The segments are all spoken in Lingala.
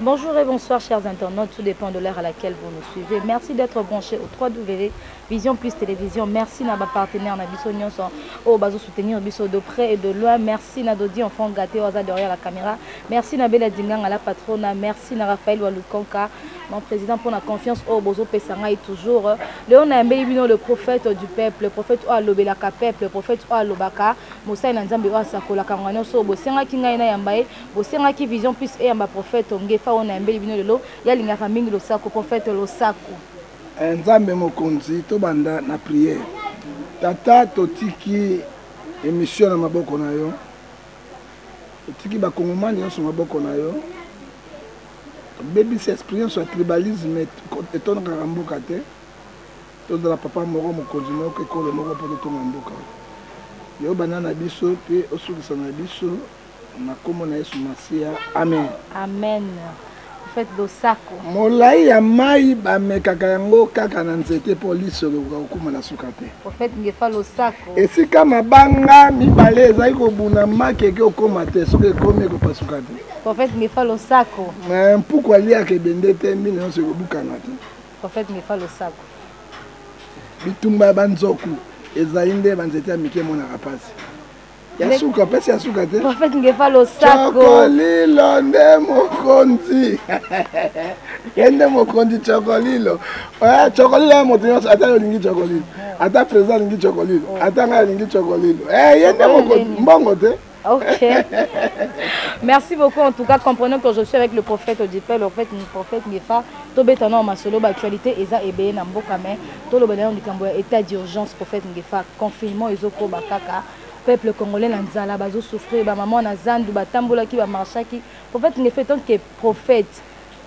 Bonjour et bonsoir chers internautes, tout dépend de l'heure à laquelle vous nous suivez. Merci d'être branchés au 3W Vision Plus Télévision. Merci na ba partenaires na biso nyonso oyo bazo soutenir biso de près et de loin. Merci na Dodi enfant gâté oyo aza derrière la caméra. Merci na Bella Dinganga la patrona. Merci na Raphaël Walukonka, mon président pour la confiance oyo bozo pesa ngai toujours. Léon nayambeli bino le prophète du peuple, le prophète oyo alobelaka peuple, le prophète oyo alobaka mosali na Nzambe oyo asakolaka ngonga nyonso oyo bosengaki ngai nayamba ye. Bosengaki Vision Plus eyamba prophète Ngefa oyo nayambeli bino lelo. Ye alingaka mingi losako, prophète losako. Eh, Nzambe mokonzi tobanda na prière. Tata totiki emission na maboko na yo, totiki bakongomani nyonso maboko na yo, tobebisi esprit nyonso ya tribalisme etondakaka mboka te. Tozala papa moko, mokonzi moko, ekolo moko mpo totonga mboka. Yo banda na biso mpe osukisa na biso na kombo na Yesu Masiya, amen. Amen. Prophète losako. Molai ya mai bamekaka yango kaka na nzete mpo liso ekoka kokoma na suka te. Prophète Ngefa losako. Esika mabanga mibale ezali kobuna maki eke okoma te, soki ekomi ekopasuka te. Prophète Ngefa losako. Mais mpuku aliaka ebende te, mino nyonso ekobukana te. Prophète Ngefa losako. Bitumba ya banzoku ezali nde banzete ya mike emonaka mpasi. Ya suka pesi ya suka te. Prophète Ngefa losako. Chokolilo nde mokonzi. Ye nde mokonzi Chokolilo. Eh, Chokolilo ya moto nyonso ata yo olingi Chokolilo. Ata président alingi Chokolilo. Ata ngai alingi Chokolilo. Eh, ye nde mokonzi mbongo te. Ok. Merci beaucoup. En tout cas, comprenons que je suis avec le prophète Odipel, le prophète, le prophète Ngefa. Tobeta na masolo ba actualité eza ebeye na mboka mais tolobela na likambo ya état d'urgence prophète Ngefa, confinement ezokoba kaka. Peuple congolais na nzala bazo souffrir, ba maman na zandu batambolaki ba marchaki. Prophète Ngefa tant que prophète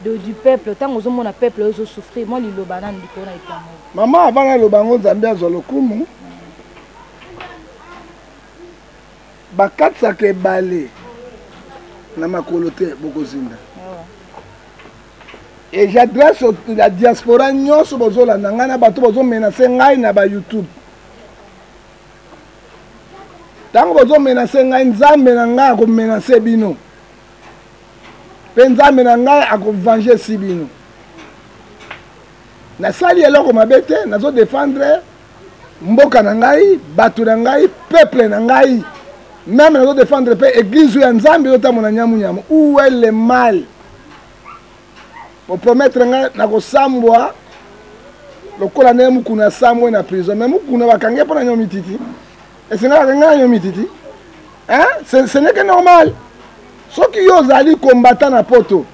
de, du peuple, tango ozomona peuple ozo souffrir, moi liloba nanu likolo na likambo. Maman avant naloba yango Nzambe azwa lokumu. Bakatisaka ebale na makolo te, bokozinda. Et j'adresse la diaspora nyonso bozolanda ngai na bato bozomenase ngai na ba YouTube. Ntango bozomenase ngai, Nzambe na ngai akomenase bino, mpe Nzambe na ngai akovange si bino. Nasali eloko mabe te, nazo défendre mboka na ngai, bato na ngai, peuple na ngai. Meme nazo défendre mpe église ya Nzambe ezotambola nyamu nyamu. Où est le mal? Bopromettre ngai nakosambwa lokola ndenge Mukuna asambwe na prison, mais Mukuna bakangi ye mpo na nyomi titi. Esengeli bakangi na nyomi titi. Hein? Ce n'est que normal. Soki yo ozali combattant na poto,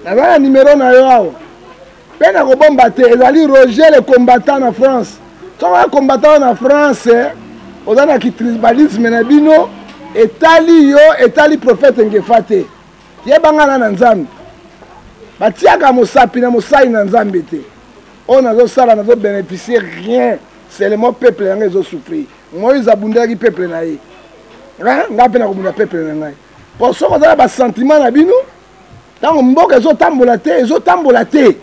naza na numero na yo awa mpe nakobomba te, ezali Roger le combattant na France. Soki oza combattant na France, oza na kitribalisme na bino, etali yo, etali prophète Ngefa te. Yebanga na na Nzambe. Batiaka mosapi na mosali na Nzambe te. Oyo nazosala nazo bénéficier rien, seulement peuple na ngai ezo souffrir. Moïse abundelaki peuple na ye. Hein? Ngai mpe nakobunda peuple na ngai. Po soki oza na ba sentiment na bino, ntango mboka ezotambola te, ezotambola te.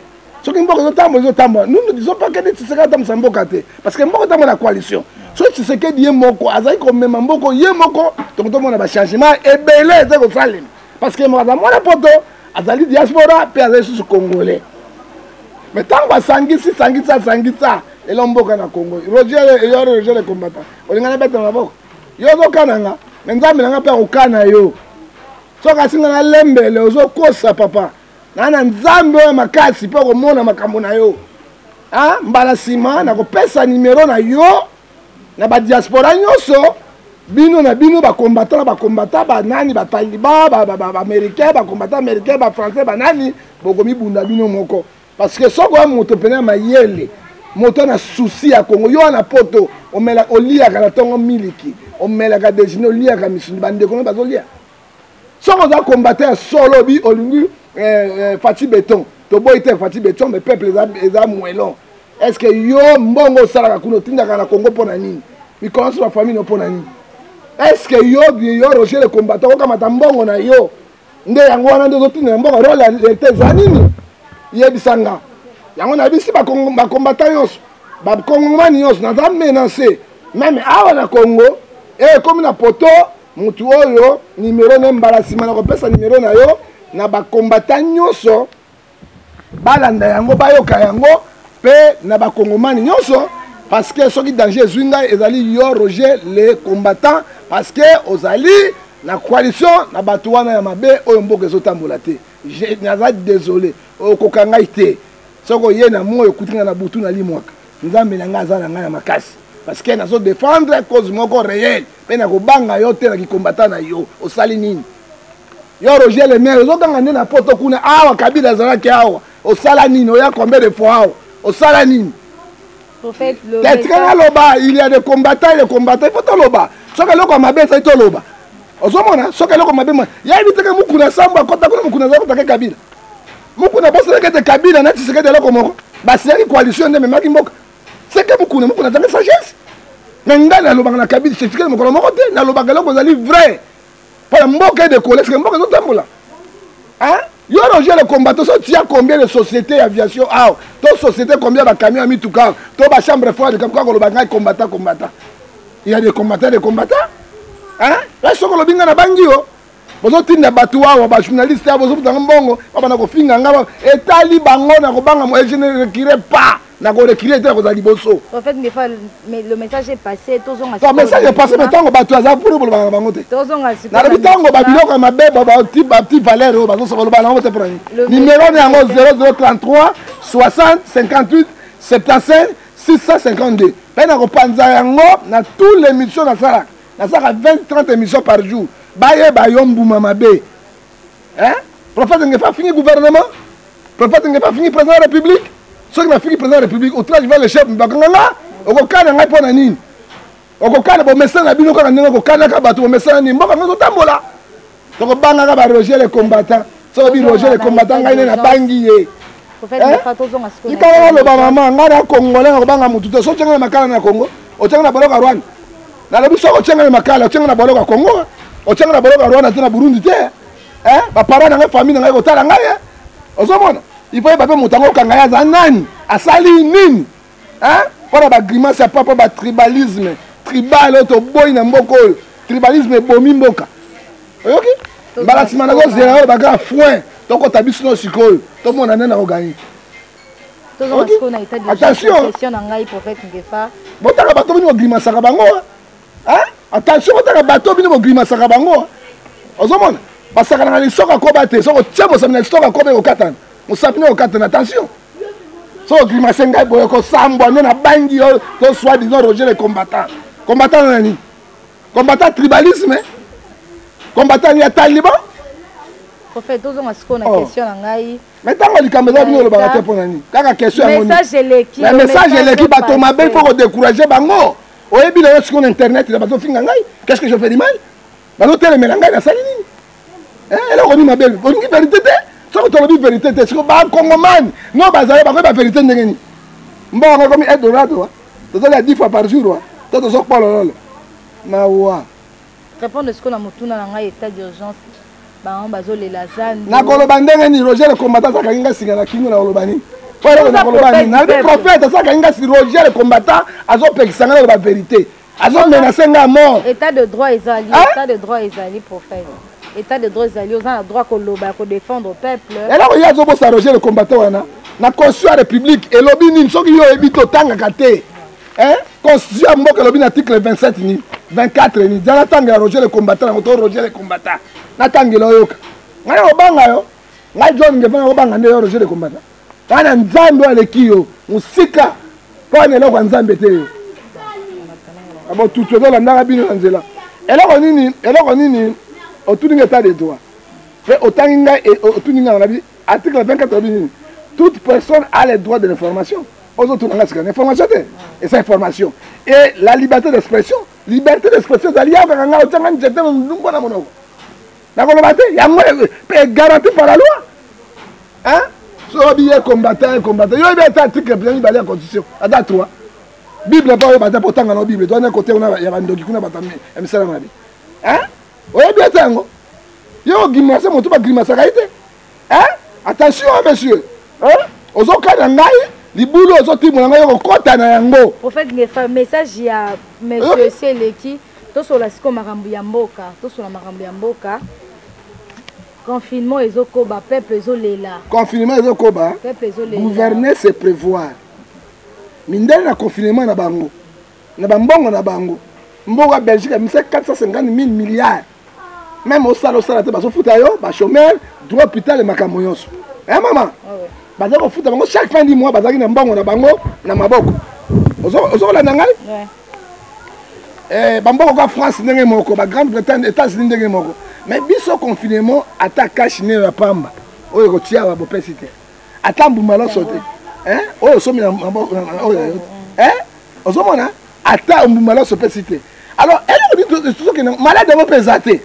Soki mboka ezotambola, ezotambola. Nous ne disons pas que Tshisekedi atambusa mboka te, parce que mboka etambola na coalition. Soki Tshisekedi ye moko azali komema mboka ye moko, tokoki tomona ba changement ebele eza kosalema, parce que aza mwana poto, azali diaspora mpe azali susu congolais. Mais ntango asangisi, sangisa, sangisa, lelo mboka na Congo. Roger, yo Roger le combattant, olinga nabeta maboko, yo ozokana nga, mais Nzambe na nga mpe akokana yo. Soki asinga na lembele, ozokosa papa. Na na Nzambe oyo makasi mpe okomona makambo na yo. Ah, mbala nsima nakopesa nimero na yo na ba diaspora nyonso, bino na bino ba combattant na ba combattant, ba nani, ba taliban, ba américain, ba combattant américain, ba français, ba nani, bokomibunda bino moko. Parce que soki oya moto pene ya mayele, moto na souci ya Congo, yo wana poto, omela, oliaka na tongo miliki, omelaka déjeuner, oliaka misuni, bandeko no bazolia. Soki oza combattant ya solo, bi olingi Fatshi Béton, toboyi te Fatshi Béton, mais peuple eza moellon. Est-ce que yo mbongo osalaka kuna otindaka na Congo mpo na nini? Mikolo nyonso ba famille no mpo na nini? Est-ce que yo, yo Roger le combattant okamata mbongo na yo nde yango wana nde ozotinda na mboka? Role ya leta eza nini? Yebisa nga. Yango nayebisi ba combattant nyonso, ba congomani nyonso, naza menacé même awa na Congo, e ekomi na poto. Mutu oyo nimero ne mbala nsima na kopesa nimero na yo, na bacombattant nyonso balanda yango, bayoka yango, mpe na bakongomani nyonso, parce que soki danger ezwi ngai, ezali yo Roger le combattant, parce que ozali na coalition na bato wana ya mabe oyo mboka ezotambola te. Naza désolé, okoka ngai te. Soki oye na moi, okuti ngai na butu, nalimwaka. Nzambe na ngai aza na ngai na makasi, parce que nazo défendre cause moko réelle, mpe nakobanga yo te na kikombata na yo. Osali nini yo Roger le Maire? Ozokanga nde na poto kuna. Awa Kabila azalaki awa, osala nini? Oya combien de fois awa, osala nini? Tika naloba, il y a des combattants et des combattants. Il faut toloba soki eloko ya mabe ezali, toloba. Ozomona, soki eloko mabe yayebi teke Mukuna sambo akota kuna, Mukuna aza kotake Kabila. Mukuna bosalaki ete Kabila na Tshisekedi eloko moko, basiyaki coalition nde ememaki mboka. Seke Mukuna, Mukuna azangi sagesse. Me ngai nalobaka na Kabila, Tshisekedi mokolo moko te. Nalobaka eloko ezali vrai mpona mboka edekole. Seke mboka ezotambola. Yo Roger le combattant, so tia combien de société ya aviation awa, to société combien ya bacamion ya mituka, to bachambre froide, kaka koloba ngai combattant, combattant. Il y a des combattants, des combattants, hein? Soki olobi ngai nabangi yo, bozotinda bato awa, bajournaliste awa, bozoputanga mbongo, babanda kofinga nga. Etali bango. Na kobanga, je ne reculerai pas, nakoreculer te, nakozala liboso. Prophète Ngefa, le message est passé, tozonga. To message est passé, mais ntango bato aza mpona bolobaka na bango te. Nalobi ntango babiloko ya mabe, bati valeur oyo bazosoka, bolobaka na bango te. Mpona nini? Numéro na yango 0033 60 58 75 652, mpe nakopanza yango na tous les missions nasalaka. Nasalaka 20 30 émissions par jour. Bayeba yo mbuma mabe. Prophète Ngefa afingi gouvernement, prophète Ngefa afingi président ya république. Soki nafingi président ya république, outrage vers le chef, bakanga nga. Okokana ngai mpo na nini? Okokana bomesana na bino kaka ndenge okokanaka bato. Bomesana nini? Mboka ngo ezotambola, tokobangaka ba Roger le combattant. Soki bi Roger le combattant, ngai nde nabangi ye. Ikaka naloba, mama, ngai na congolais, nakobanga motu te. So otianga na makala na Congo, otianga na boloko ya Rwanda. Nalobi soki otianga na makala, otianga na boloko ya Congo, otianga na boloko ya Rwanda te, na Burundi te. Baparent na ngai, famille na ngai kotala ngai. Ozomona, il faut yeba mpe moto yango okanga ye aza nani, asali nini, mpona bagrimace ya papa, batribalisme tribal oyo toboyi na mboka oyo. Tribalisme ebomi mboka. Oyoki, mbala nsima nazozela oyo bakaka foin, tokɔta biso no sikoyo, tomona nde nakoganye. Attention, botaka bato bino bogrimasaka bango. Attention, botaka bato bino bogrimasaka bango. Ozomona, basakanaka lisoka koba te. Soki otie mosapi na lisoka koba, ekokatana, mosapi no ekokatana. Attention, soki ogrimase ngai boye, kosambwa nde nabangi yo. To soi disant Roger le combattant, combattant na nini? Combattant tribalisme, combattant ya taliban. Prophète, tozonga sikoyo na question na ngai. Mais ntango likambo eza, bino olobaka te mpo na nini? Kaka question yango. Message eleki. Message eleki. Bato mabe, il faut kodécourager bango. Oyebi, lelo sikoyo na internet na bazofinga ngai. Qu'est ce que je fais du mal? Bazotelemela ngai, nasali nini? Eloko nini mabe? Olingi vérité te. Soki tolobi vérité te, sikoyo bakongomani no bazali bakoyeba vérité ndenge nini? Mbongo yango ekomi eldorado, tozolia 10 fois par jour, to tozokpolololo mawa. Répondre sikoyo na motuna na ngai, état d'urgence, bango bazolela zando. Nakoloba ndenge nini? Roger le combattant azakangi nga singa na kingo, nakoloba nini? Po eloko nakoloba nini? Nalobi prophète azakangi nga si Roger le combattant azopekisa nga naloba vérité, azomenace nga mort. État de droit ezali, état de droit ezali, prophète, état de droit ezali. Oza na droit koloba ya kodéfendre peuple. Eloko ye azobosa, Roger le combattant wana, na constitution ya république elobi nini? Soki yo oyebi te, otangaka te. Constitution ya mboka elobi na article 27 nini, 24 nini? Dia natangela Roger le combattant yango. To Roger le combattant, natangela, oyoka. Ngai nakobanga yo? Ngai John Ngefa nakobanga nde yo Roger le combattant? Ngai na Nzambe oyo aleki yo mosika, mpo wana eloko ya Nzambe te. Yo botutu ezolandaka bino na nzela. Eloko nini? Eloko nini otuni ngai? État de droit mpe otangi ngai, otuni ngai nabi article 24 elobi nini? Toute personne a le droit de l'information. Ozotuna ngai sika na information te, eza information et la liberté d'expression. Liberté d'expression ezali ya okaka ngai, otianga nzete ndumbo na monoko, nakoloba te. Yango mpe garanti par la loi. So oyebi ye combattant, ye combattant, yo oyebi ata article mpenza mibale ya constitution, ata 3 bible mpo oyeba te, mpo otanga na bible towana kote kuna ya bandoki kuna, bato ya misala mabe. Oyebi ata yango? Yo ogrimase moto, bagrimasaka ye te. Attention, monsieur, ozokana ngai libulu, ozotimola ngai, okokɔta na yango. Prophète Ngefa, message ya monsieur esi eleki. Tosola sikoyo makambo ya mboka, tosola makambo ya mboka. Confinement ezokoba, peuple ezolela. Confinement ezokoba, peuple ezolela. Gouverner, c'est prévoir. Mindele na confinement na bango, na bambongo na bango, mbongo ya Belgique abimisa 450 000 milliards. Même osala, osala te, bazofuta yo bachômeur, droit hôpital, makambo nyonso. Eh mama, baza kofuta bango chaque fin du mois, bazalaki na mbongo na bango na maboko. Ozokolanda ngai? Eh, bamboko ka France ndenge moko, ba Grande Bretagne, États-Unis ndenge moko. Mais biso confinement, ata cash ne ya pamba oyo ekotia ba bopesi te, ata mbuma loso te oyo osomi na oyo, ozomona ata mbuma loso opesi te. Alors eloko nini tozokende? Maladi yango mpe eza te,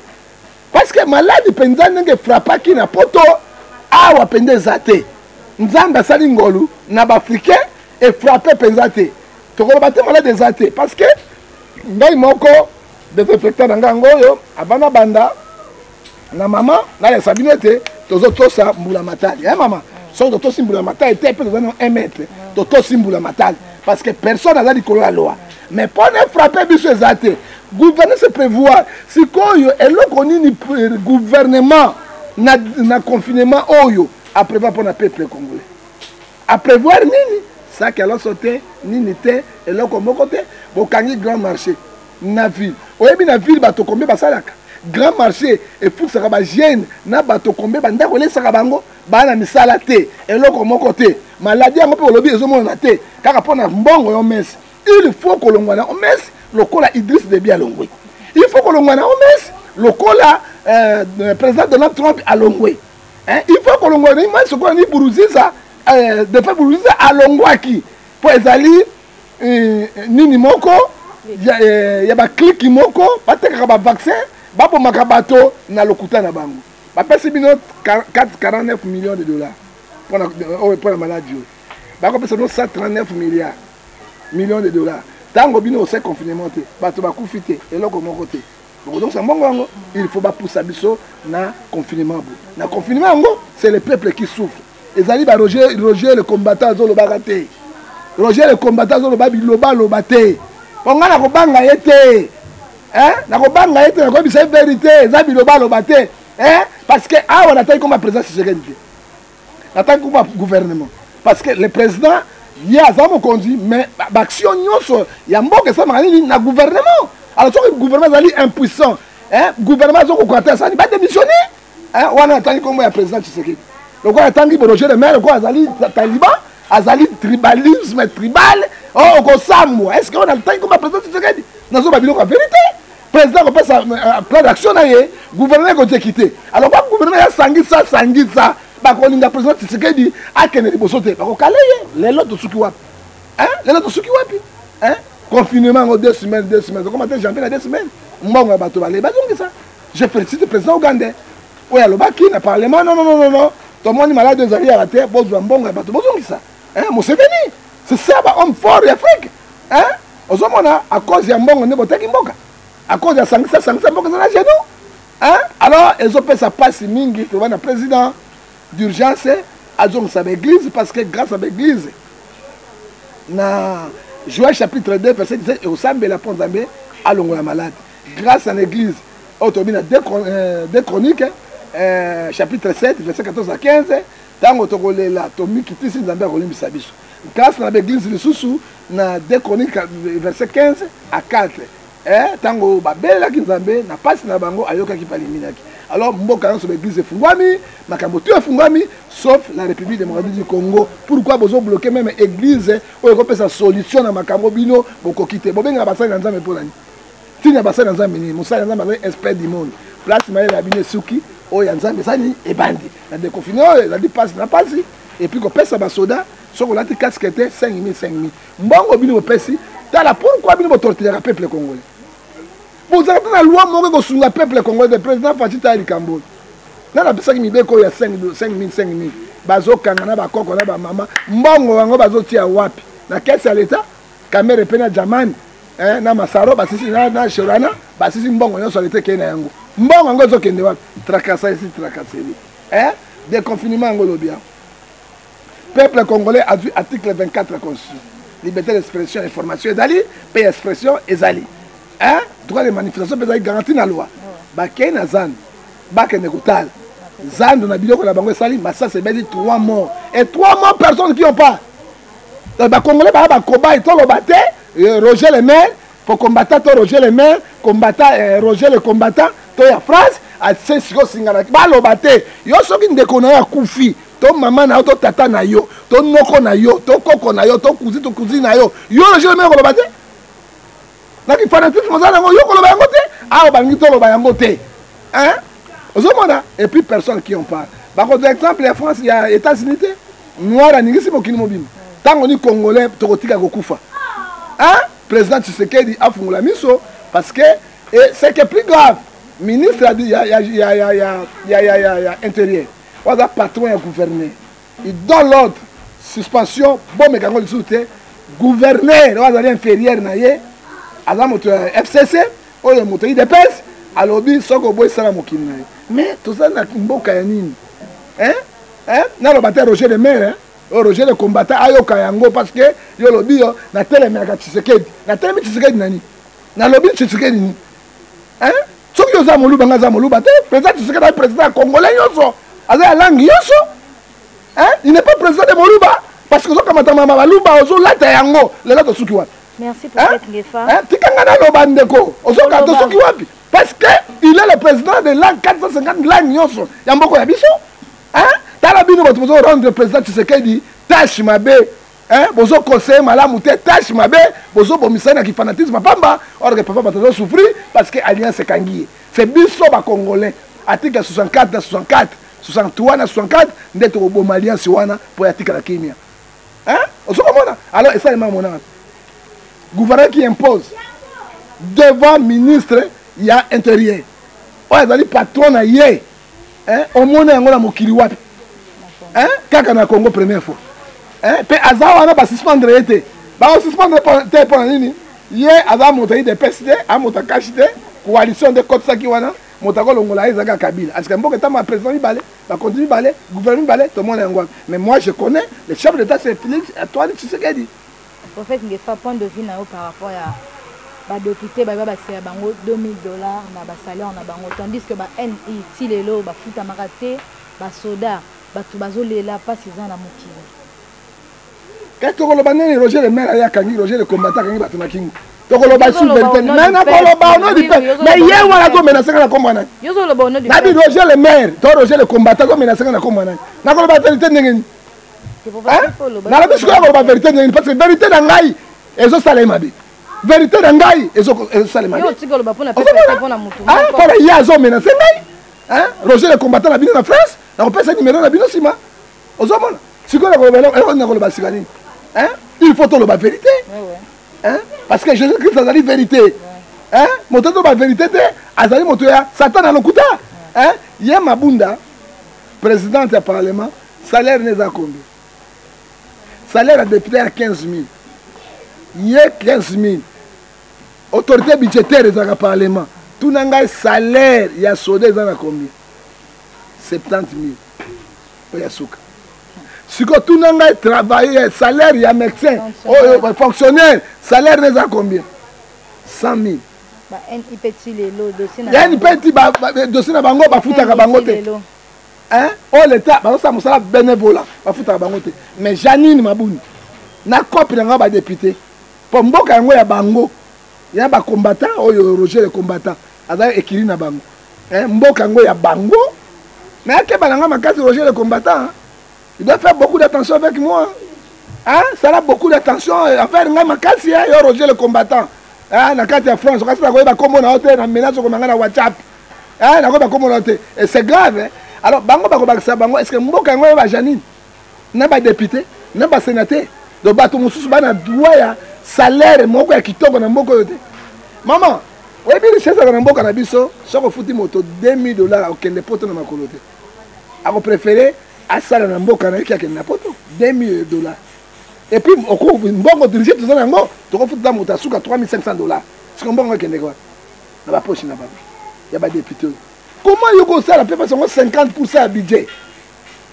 parce que maladi mpenza ndenge efrappaki na Poto awa mpenza eza te. Nzambe asali ngolu na baafricain, efrappe mpenza te. Tokoloba te maladi eza te, parce que ngai moko désinfectant na ngai yango oyo avant nabanda na mama nalesa bino ete tozotosa mbula matali. Eh mama, soki totosi mbula matali te, mpe toza na 1 mètre, totosi mbula matali, parce que personne aza likolo ya loi. Mais mpo na efrappe biso eza te. Gouverner, c'est prévoir. Sikoyo eloko nini gouvernement na confinement oyo aprévoir mpo na peuple congolais? Aprévoir nini? Saki ya loso te, nini te, eloko moko te. Bokangi grand marché na ville. Oyebi na ville bato combien basalaka? Grand marché efutisaka bajeune na bato combien, bandako elesaka bango, baa na misala te, eloko moko te. Maladi yango mpe olobi ezomonana te, kaka mpo na mbongo yo mesi. Il faut kolongwa na OMS lokola Idriss Déby alongwe. Il faut kolongwa na OMS lokola président Donald Trump alongwe. Hein? Il faut kolongwa na OMS lokola ni Buruziza, defa Buruziza alongwaki, mpo ezali nini moko ya bakliki moko batekaka bavaccin, babomaka bato na lokuta na bango. Bapesi bino 49 millions de dollars mpona maladi oyo, bakopesa bino 139 milliards millions de dollars. Ntango bino osali confinement te, bato bakufi te, eloko moko te, bokozongisa mbongo yango. Il faut bapusa biso na confinement. Bo na confinement yango, c'est le peuple qui souffre. Ezali ba Roger, Roger le combattant azolobaka te. Roger le combattant azoloba bilobaloba te, mpo ngai nakobanga ye te, nakobanga ye te, nakoyebisa ye vérité. Eza bilobaloba te, parce que awa nataki koma président Tshisekedi te, nataki koma gouvernement, parce que le président ye aza mokonzi, mais baaction nyonso ya mboka esalamaka nini? Na gouvernement. Alors soki gouvernement ezali impuissant, gouvernement azokokoka te, asali badémissionne. Wana atangi nkombo ya président Tshisekedi, lokola atangi Roger le Maire, lokola azali taliban, azali tribalisme tribal, oh, okosambwa. Est ce que wana atangi nkombo ya président Tshisekedi? Nazoba biloko ya vérité. Président akopesa plan d'action na ye, gouvernement ekoexécute. Alors ba gouvernement ya sangisa sangisa, bakolinga président Tshisekedi akende liboso te, bakokale ye. Lelo tosuki wapi? Lelo tosuki wapi? Confinement yango 2 semaines, 2 semaines, okoma te janvier na 2 semaines. Mbongo ya bato bale bazongisa. Je félicite président ougandais oyo alobaki na parlement: non, non, non, non, tomoni maladi ezali yaka te, bozwa mbongo ya bato bozongisa. Museveni, c'est ça ba homme fort ya Afrique. Ozomona, à cause ya mbongo nde boteki mboka, à cause ya sangisa sangisa, mboka eza na genou. Alors ezopesa mpasi mingi. Toloba na président d'urgence azongisa baéglise, parce que grâce à baéglise, na Joël chapitre 2 verset 17, ekosambela mpo Nzambe alongola malade. Grâce à l'église oyo toyebi na 2 Chronique chapitre 7 verset 14 à 15, ntango tokolela, tomikitisi, Nzambe akolimbisa biso. Grâce na baéglise lisusu, na 2 Chronique verset 15 à 4, ntango babelelaki Nzambe na mpasi na bango, ayokaki mpe aliminaki. Alors mboka nyonso baéglise efungwami, makambo tu efungwami, sauf la République démocratique du Congo. Pourquoi bozobloquer même église oyo ekopesa solution na makambo? Bino bokoki te. Bobengaka basali na Nzambe mpo na nini? Ntina basali na Nzambe nini? Mosali na Nzambe azali expert du monde. Place mayele ya bino esuki, oyo ya Nzambe ezali ebandi. Na déconfiné oyo ezali mpasi na mpasi. Et puis kopesa basoda, soki olati casque te, 5000, 5000. Mbongo bino bopesi, tala pourquoi bino botorturaka peuple congolais. Bozalaka te na loi moko ekosunga peuple congolais te. Président Fatshi, tala likambo oyo. Nani apesaki mibeko oyo ya 5000, 5000? Bazokanga na bakoko na bamama. Mbongo yango bazotia wapi? Na caisse ya leta. Kamerhe mpe na Jammal na Masaro basisi na Sherana, basisi mbongo nyonso ya leta ekei na yango. Mbongo yango ezokende wapi? Trakasa esi tracasserie. Déconfinement yango olobi yango, peuple congolais azwi article 24 ya constitution, liberté d'expression, information ezali mpe expression ezali, droit de manifestation mpe ezali garanti na loi. Bakei na zando, bakende kotala. Zando na biloko na bango esali masasi ebeti 3 morts et 3 morts, personnes qui ont pas. Bacongolais baya bacobaye, toloba te. Roger le Maire po combattant to Roger le Maire combattant, Roger le combattant to ya France ase sikoyo singa baloba te. Yo soki ndeko na yo akufi, to mama na yo, to tata na yo, to noko na yo, to koko na yo, to cousin, to cousine na yo, yo Roger le Maire koloba te na kifanatisme oza nango, yo koloba yango te. Awa balingi toloba yango te, hein? Ozomona, et puis personne qui en parle. Bakozwa exemple ya France, ya États-Unis te. Noir aningisi mokili mobimba. Ntango ni Congolais tokotika kokufa, hein? Président Tshisekedi afungola miso, parce que, et ce qui est plus grave, ministre ya intérieur oyo aza patron ya gouverneur, il donne l'ordre, suspension, bomeka yango lisusu te. Gouverneur oyo azali inférieur na ye, aza moto ya FCC, oyo moto ya UDPS, alobi soki oboyisala mokili na ye. Mais toza na mboka ya nini, hein? Hein? Naloba te Roger le Maire, hein? Oyo Roger le combattant ayoka yango, parce que yo olobi yo natelemelaka Tshisekedi. Natelemi Tshisekedi nani? Nalobi Tshisekedi nini, hein? Soki yo oza Moluba, nga aza Moluba te. Président Tshisekedi aza président ya Congolais nyonso, aza ya langue nyonso, hein? Il n'est pas président de Moluba, parce que ozokamata mama Baluba, ozolata yango. Lelo tosuki wapi? Merci, prophète Ngefa. Tika nga naloba, ndeko. Ozoka, tosuki wapi? Parce que il est le président de langue, 450 langue nyonso ya mboka ya biso, hein? Tala bino bato bozo rendre président Tshisekedi tâche mabe, hein? Bozo conseiller malamu te, tâche mabe, bozobomisa ye na kifanatisme pamba. Or que papa, bato azosouffrir parce que alliance ekangi ye. C'est biso Bacongolais, article 64 na 64, 63 na 64, nde tokoboma alliance wana mpo ya tikala kimia, hein? Ozokomona, alors esalema monana, gouverneur qui impose devant ministre ya intérieur oyo azali patron na ye, hein? Omona yango na mokili wapi, hein? Kaka na Congo, première fois, hein? Mpe aza wana, basuspendre ye te. Bakosuspendre te mpo na nini? Ye aza moto ya UDPS te, aza moto ya CACH te. Coalition nde kotisaki wana. Moto akolongola ye ezalaka Kabila. Asika mboka etamba, président mibale, bakonzi mibale, gouvernement mibale, tomona yango wapi? Mais moi, je connais le chef d'état, c'est Félix Antoine Tshisekedi. Prophète Ngefa, point de vue na yo par rapport ya badéputé bayeba basela bango 2000 $ na basalaire na bango, tandis que ba ni ti lelo bafutamaka te, basoda, bato bazolela, mpasi eza na mokili. Kasi tokoloba nini? Roger le Maire aye akangi, Roger le combattant akangi bato na kingo. Tokoloba sur vérité, mais nakoloba au nom du peuple. Mais ye wana azomenacer nga na kombo nani? Nabi Roger le Maire to Roger le combattant azomenacer nga na kombo nani? Nakoloba vérité ndenge nini? Nalobi sikoyo, nakoloba vérité ndenge nini? Parce que vérité na ngai ezosala ye mabe, vérité na ngai ezosalema mpona ye azomenacer ngai. Roger le combattant na bino na France, nakopesa numéro na bino nsima. Ozomona sikoyo, nakoloba, nakoloba sika nini? Il faut toloba vérité, parce que Jésus Christ azali vérité. Moto toloba vérité te azali moto ya Satan na lokuta. Ye Mabunda, présidente ya parlement, salaire ne eza combien? Salaire ya député ya 15 000, ye 15 000. Autorité budgétaire ezalaka parlement. Tuna ngai, salaire ya soda eza na combien? 70 000 oyo ya suka. Sikoyo tuna ngai, travailler, salaire ya médecin oyo fonctionnaire, salaire ne eza combien? 100 000. Ya NIPT, dossier na bango, bafutaka bango te. Oyo leta bazosala mosala bénévolat, bafutaka bango te. Mais Janine Mabunda na cope na ngai, badéputé, mpo mboka yango ya bango, ya bacombattant oyo Roger le combattant aza ekili na bango, mboka yango ya bango. Mais akeba na nga makasi, Roger le combattant, il doit faire beaucoup d'attention avec moi, hein? Sala beaucoup d'attention envers ngai makasi, yo Roger le combattant, hein? Na kati ya France, kasi nakoyeba kombo na yo te. Na menace okoma ngai na WhatsApp, hein? Nakoyeba kombo na yo te, et c'est grave, hein? Alors bango bakobakisa bango, est ce que mboka yango oyeba Janine na badéputé na basénateur? Donc bato mosusu bana droit ya salaire moko ya kitoko na mboka oyo te. Mama, oyebi richesse ezalaka na mboka na biso? Soki ofuti moto 2000 $, akokende Poto na makolo te. Akopréférer asala na mboka na ye ki akende na Poto. 2000 $, et puis mbongo dirige toza na yango, tokofuta moto asuka 3500 $. Siko mbongo ekendeke wapi? Na bapoche na bango ya badéputé oyo. Comment yo kosala mpe pasi yango 50 % ya budget,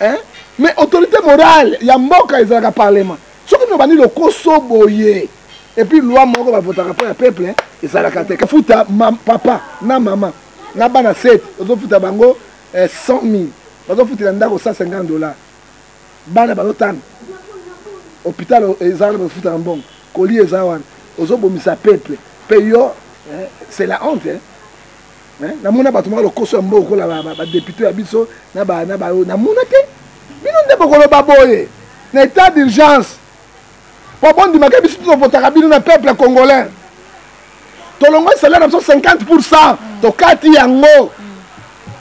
hein? Mais autorité morale ya mboka ezalaka parlement. Soki bino bandi lokoso boye, et puis loi moko bavotaka mpo ya peuple ezalaka te. Futa papa na mama na bana 7, ozofuta bango 100 000. Bazofutela ndako 150 $. Bana bazotanga. Hôpital eza wana bazofutaka mbongo. Colis eza wana. Ozobomisa peuple. Pe yo, c'est la honte. Hein? Hein? Namona bato moko lokoso ya mbongo kola ba député ya biso na ba na ba namona te. Bino nde bokoloba boye na état d'urgence. Po bondimaka biso tozovotaka bino na peuple congolais. Tolongoli salaire na biso 50%, tokati yango.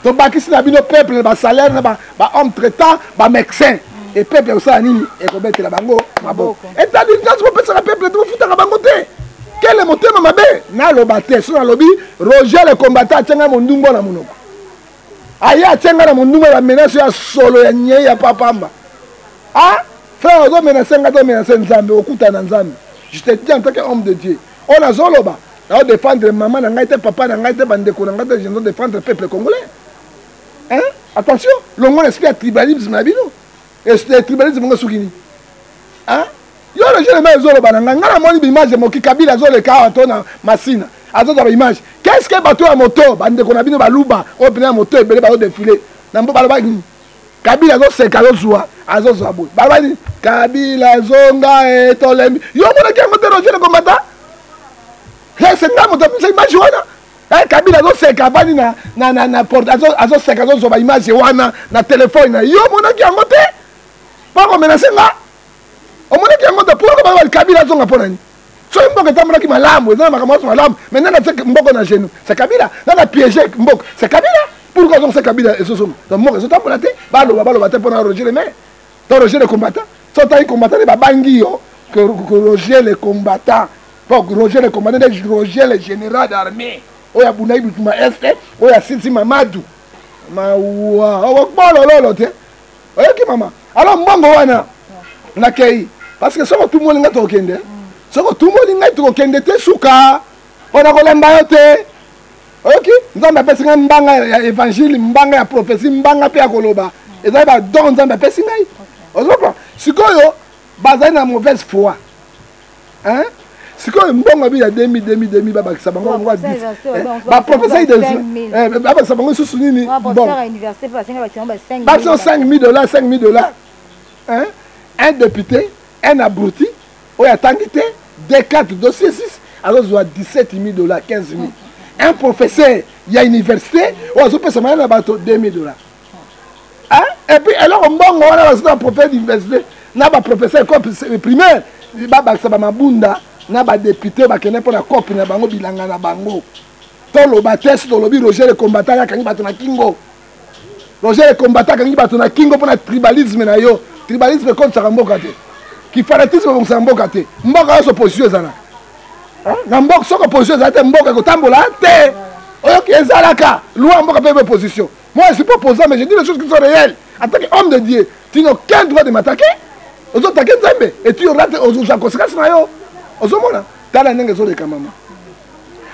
Tobakisi na bino peuple na ba salaire na ba homme traitant, ba médecin. Et peuple ekosala nini? Ekobetela bango maboko. État d'urgence bopesaka peuple te, bofutaka bango te. Quel est motema mabe? Naloba te, soki nalobi Roger le combattant atie ngai mondungo na monoko. Aye atie ngai na mondungo ya menace ya solo ya nyei ya papamba. Ah, frère ozo menacer ngai, ozo menacer Nzambe, okutana na Nzambe. Je te dis en tant qu'homme de Dieu. Oyo nazoloba, nazo défendre maman na ngai te, papa na ngai te, bandeko na ngai te, je dois défendre peuple congolais. Hein? Attention, longola esprit ya tribalisme na bino. Esprit ya tribalisme ngo soki nini? Hein? Yo Roger le maire ozoloba na ngai, ngai namoni ba image moki Kabila azoleka awa to na Masina, azozwa ba image. Qu'est-ce que bato ya moto, bandeko na bino baluba, oyo pena ya moto ebele bazo défiler. Na mbo balobaki nini? Kabila azoseka, azozwa, azozwa boye. Balobaki nini? Kabila zonga e tolembi. Yo omonaki yango te Roger le combattant? Ese ngai moto apesa image wana. Eh, Kabila azoseka, avandi na, na, na, na porte, azoseka, azozwa ba image wana na telefone na yo omonaki yango te? Mpo komenase nga? Omonaki yango te? Pourquoi ba Kabila azonga mpo na nini? Soki mboka etambolaki malamu, eza na makambo nyonso malamu, mais nani atie mboka na genou? C'est Kabila. Nani a piégé mboka? C'est Kabila. Pourquoi azongisa Kabila ezozonga? Donc mboka ezotambola te, baloba baloba te mpo na Roger le maire. To Roger le combattant. Soki otangi combattant nde babangi yo que Roger le combattant. Po Roger le combattant nde Roger le général d'armée. Oyo abundaki bitumba Est, oyo asilisi Mamadou. Mawa, okbolololo te. Oyoki mama? Alors mbongo wana nakei parce que soki otumoli ngai tokokende, soki otumoli ngai tokokende te suka mpo na kolemba yo te. Oyoki? Nzambe apesi ngai mbanga ya évangile, mbanga ya prophétie, mbanga mpe ya koloba. Ezali ba don Nzambe apesi ngai. Ozopa sikoyo bazali na mauvaise foi. Hein? Sikoyo mbongo bi ya 2000, 2000, 2000 babakisa bango bango ba 10. Ba professeur de babakisa bango lisusu nini? Mbongo. Bakisa 5000 $, 5000 $. Hein? Un député, un abruti, oyo atangi te, 2, 4, dossier 6, azozwa 17000 $, 15000. Un professeur ya université oyo azopesa mayele na bato 2000 $. Hein? Et puis eloko mbongo wana baza na professeur d'université na ba professeur école primaire babakisa ba mabunda na ba député bakende mpo na cope na bango bilanga na bango. Toloba te si tolobi Roger le combattant akangi bato na kingo. Roger le combattant akangi bato na kingo mpo na tribalisme na yo. Tribalisme ekotisaka mboka te. Ki fanatisme ebongisaka mboka te. Mboka nyonso opposition ezalaka. Hein? Na mboka soki opposition ezala te mboka ekotambola te. Oyoki ezalaka loi mboka mpe opposition. Moi, je suis pas opposant, mais je dis les choses qui sont réelles. En tant qu'homme de Dieu, tu n'as aucun droit de m'attaquer. Ozo attaquer Nzambe et tu auras ozo conséquence na yo. Ozo mona tala ndenge ezoleka mama.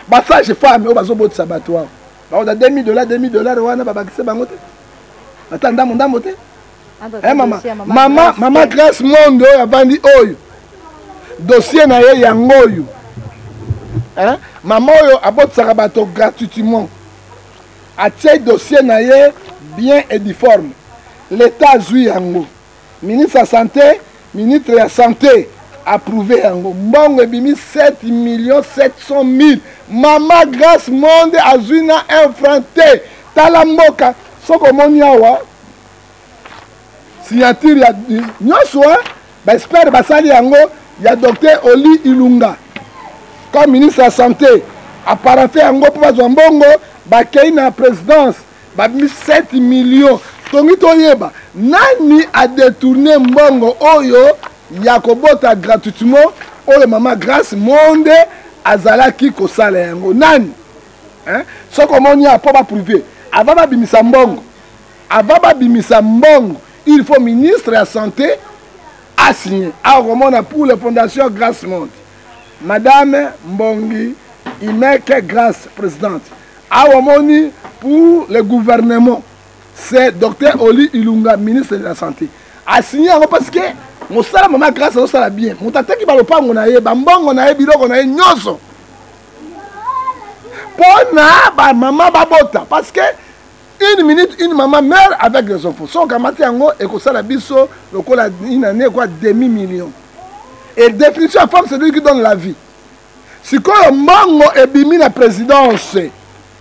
Ba sage femme oyo bazobotisa bato awa. Bakoza 2000 $, 2000 $ wana babakise bango te. Ata ndambo ndambo te. Eh mama, mama, mama Grace Monde oyo avandi oyo. Dossier na ye yango oyo. Hein? Mama oyo abotisaka bato gratuitement. Atie dossier na ye bien et difforme. L'État azwi yango. Ministre ya santé, ministre ya santé approuvé yango. Mbongo ebimi 7 millions 700 mille. Mama Grace Monde azwi na un franc te. Tala mboka soki omoni awa signature ya nyonso, hein? Ba expert basali yango ya docteur Oli Ilunga comme ministre ya santé aparafe yango mpo bazwa mbongo, bakei na présidence babimi 7 millions. Tongi toyeba nani a détourné mbongo oyo ya kobota gratuitement oyo mama Grace Monde azalaki kosala yango nani? Hein? Soki omoni ya mpo ba privé avant babimisa mbongo, avant babimisa mbongo il faut ministre ya santé a signé. Akomona pour la fondation Grace Monde, madame Mbongi Imeke Grace présidente. Awamoni pour le gouvernement, c'est docteur Oli Ilunga, ministre de la santé. A signé yango parce que mosala mama Grace azosala bien. Moto ateki balopango na ye, bambongo na ye, biloko na ye nyonso mpona bamama babota, parce que Une minute, une maman meurt avec les enfants. Soki okamati yango ekosala biso lokola une année quoi demi million. Et définition ya femme, c'est lui qui donne la vie. Sikoyo mbongo ebimi na présidence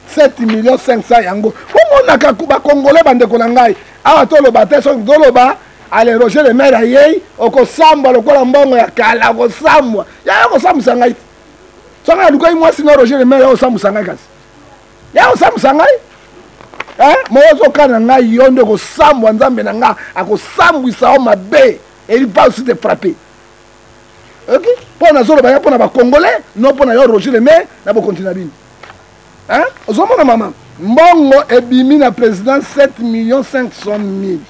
7 millions 500 yango omonaka bakongole bandeko na ngai awa toloba te soki toloba ale Roger le maire ayei okosambwa lokola mbongo ya kala okosambwa yaya okosambwisa ngai te soki alukaki mwasi na Roger le maire okosambwisa ngai kasi ya osambwisa ngai eh, moko ozokana ngai yo nde okosambwa nzambe na ngai akosambwisa yo mabe et il va aussi te frapper ok mpo nazoloba ya mpo na bacongolais no mpo na yo Roger le maire na bokonzi na bino. Hein? Ozomona mama mbongo ebimi na président 7 millions 500 mille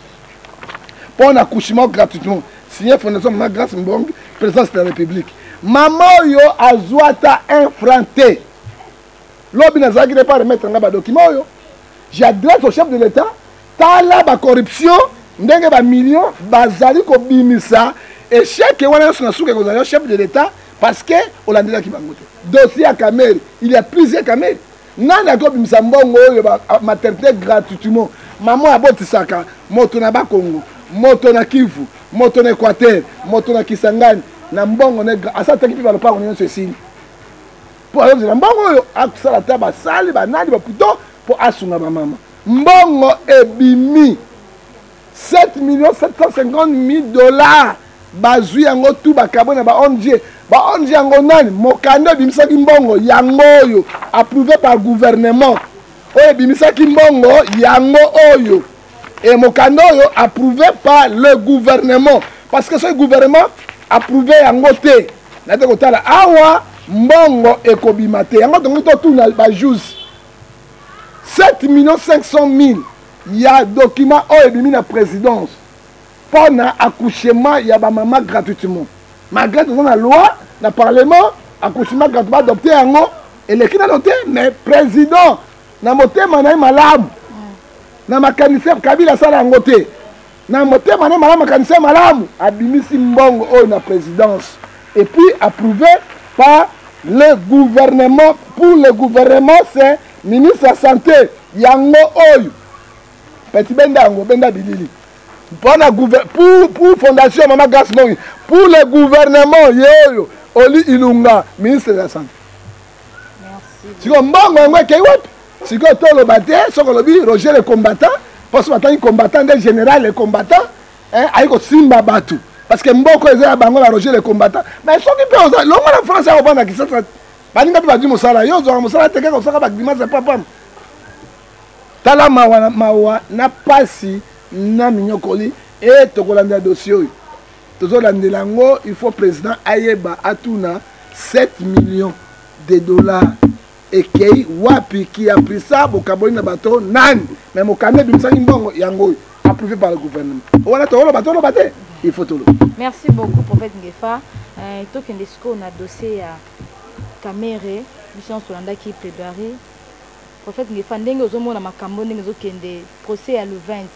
mpo na accouchement gratuitement signé fondation mama Grâce Mbong, présidence de la République. Mama oyo azwa ata 1 franc te. Lobi nazalaki ne pas remettre nga badocument oyo, j'adresse au chef de l'État. Tala bacorruption ndenge bamillion bazali kobimisa échec wana nyonso na suka ekozala yo chef de l'État parce que olandelaki bango te. Dossier ya Kamere, il y a plusieurs Kamere. Nani akobimisa mbongo oyo maternité gratuitement? Mama abotisaka moto na Bakongo, moto na Kivu, moto na Équateur, moto na Kisangani, na mbongo ne asataki mpe balopango nyonso esili mpo azozela mbongo oyo akosala ata basali banani baputo mpo asunga bamama. Mbongo ebimi 7 millions 750 mille dollars, bazwi yango tu bakabwe na ba ONG. Ba ONG yango nani? Mokanda ebimisaki mbongo yango oyo approuvé par gouvernement, oyo ebimisaki mbongo yango oyo e mokanda oyo approuvé par le gouvernement, parce que soki gouvernement approuvé yango te, nate kotala awa mbongo ekobima te. Yango tongi totuna bajuge 7 millions 500 mille ya document oyo ebimi na présidence mpo na accouchement ya bamama gratuitement, malgré toza na loi na parlement accouchement gratuitement adopté yango eleki nano te, mais président na motema na ye malamu na makanisi Kabila asala yango te, na motema na ye malamu, makanisi ye malamu, abimisi mbongo oyo na présidence et puis approuvé par le gouvernement. Pour le gouvernement, c'est ministre ya santé yango oyo peti benda yango benda bilili mpona pour fondation mama Grâce Mongi pour le gouvernement ye oyo Oli Ilunga ministre de la santé. Sikoyo mbongo yango ekei wapi? Sikoyo toloba te soki olobi Roger le combattant, mposo batangi combattant nde général le combattant ayi kosimba bato parce que mboko eza ya bango na Roger le combattant. Mais soki mpe oza longo na France ya kovanda Kisasa, baninga mpe bazwi mosala, yo ozwaka mosala te, kaka osaka bagrimase papam. Tala mawa, mawa na pasi na minyokoli. E tokolandela dossier oyo, tozolandela yango. Il faut président ayeba atuna 7 millions de dollars ekei wapi, qui a pris ça, bokaboli na bato nani? Mais mokanda ebimisaki mbongo yango oyo approuvé par le gouvernement wana, toloba toloba te, il faut toloba. Merci beaucoup, prophète Ngefa. Tokende sikoyo na dossier ya Kamere. Biso nyonso tolandaki plaidoirie. Prophète Ngefa, ndenge ozomona makambo ndenge ezokende, procès ya le 20,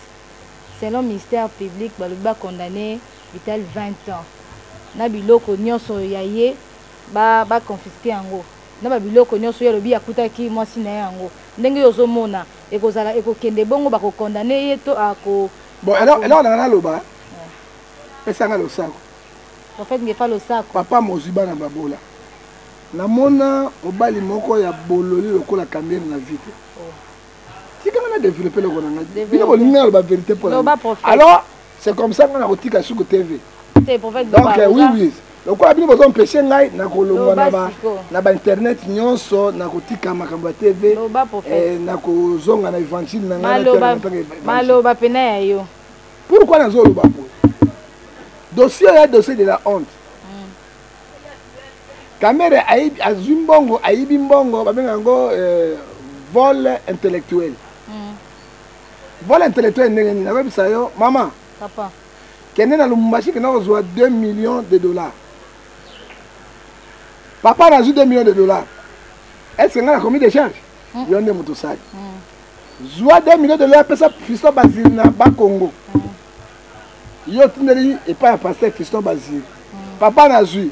selon ministère public balobi bacondamné Vital 20 ans na biloko nyonso ya ye baconfisquer yango na babiloko nyonso ye alobi akutaki mwasi na ye yango. Ndenge oyo ozomona ekozala ekokende bongo, bakocondamner ye to ako? Bon, eloko nanga naloba, pesanga losako. Prophète Ngefa, losako. Papa mozwi bana babola, namona mobali moko ya bololi lokola Kamere na vie te. Tikanga na développe eloko na ngai, bino bolingi naloba vérité mpo. Alors c'est comme ça nga na kotika suku TV. Donc oui, lokola bino bozompeshe ngai nakolongwa na bainternet nyonso, nakotika makambo ya TV, nakozonga na évangile na ngai. Maloba pena ya yo. Pourquoi nazoloba boye? Dossier ya dossier de la honte. Kamere azwi mbongo, ayibi mbongo, babenga yango vol intellectuel. Vol intellectuel ndenge nini? Nakoyebisa yo mama. Papa. Kende na Lumumbashi, kende kozwa 2 millions de dollars. Papa, nazwi 2 millions de dollars, est ce que ngai nakomi décharge? Yo nde moto osali. Zwa 2 millions de dollars, pesa Fiston Basile na Bakongo. Yo otindeli epai ya pasteur Fiston Basile. Papa, nazwi.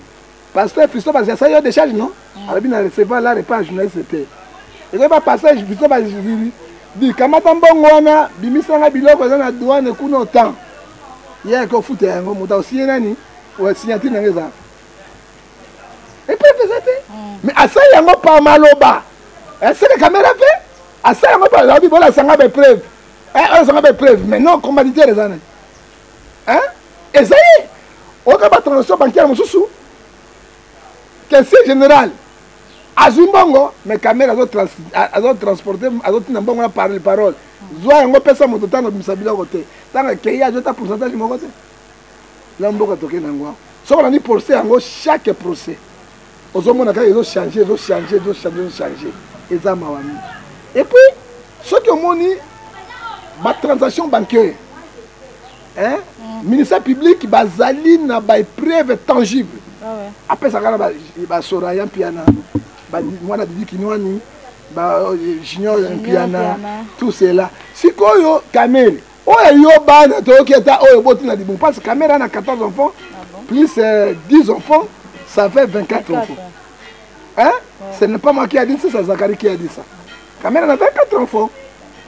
Pasteur Fiston Basile asali yo décharge? Non, alobi na recevoir la epai ya journaliste te. Ekoyeba pasteur Fiston Basile. Di kamata mbongo wana bimisa nga biloko eza na douane kuna otan ye ake ofuta yango moto akosinye nani signature na nga eza epreuve eza te mm. mais asali yango par maloba eseke kamera mpe asali yango par alobi bolakisa nga baepreuve olakisa nga baepreuve mais non commanditaire eza nani eza ye oyoka batransaction bancaire mosusu caissier général azwi mbongo mais kamere azotransporte azotinda mbongo na parole parole zwa yango pesa moto ntango obimisa biloko te ntango akei azwi ata pourcentage moko te na mboka tokende yango awa soki olandi procès yango chaque procès ozomona kaka ezochange ezochange ezochange ezochange eza mawa mingi et puis soki omoni batransaction bancaire hein? Mm. ministère public bazali na baepreuve tangible ah ouais. apesaka na basoraya mpiana mwana didi kinwani ba euh, junior mpiana tout cela sikoyo kamere oyo yo bana toyoki ata oyo oboti na libumu parce kamere ana 14 enfants ah bon? plus euh, 10 enfants ça fait 24, 24 enfants hein? Ouais. ce n'est pas moi qui a dit ça c'est Zacharie qui a dit ça Kamere na 24 enfants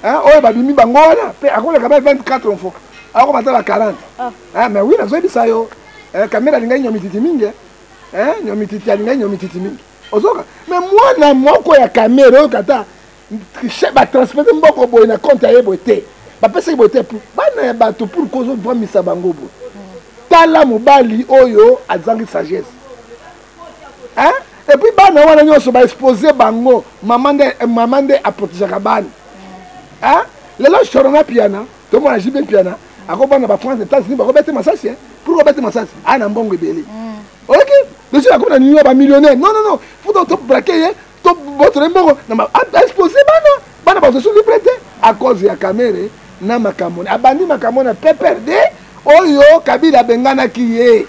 hein oyo babimi bango wana pe akoleka ba 24 enfants akoma ata ba 40 ah. hein mais oui nazoyebisa yo hein, Kamere alingaki nyomititi mingi hein nyomititi alingaki nyomititi mingi ozoka mais mwana moko ya Kamere oyo kata batranspose mboko boye na compte ya ye boye te bapesaki boye te bana ya bato pour kozovamisa bango boye tala mobali oyo azangi sagesse hein et puis bana wana nyonso ba expose bango mama nde eh, mama nde aprotegeaka bana hein lelo shorona piana tomona jibe piana akobana ba France États-Unis bakobete masasi hein pour kobete masasi aya na mbongo ebele mm. oyoki deja akomi na New York ba millionnaire non non non faut to braquer ye to botole mbongo na expose bana bana bazosu libre te à cause ya Kamere na makambo abandi makambo na PPRD oyo Kabila abenganaki ye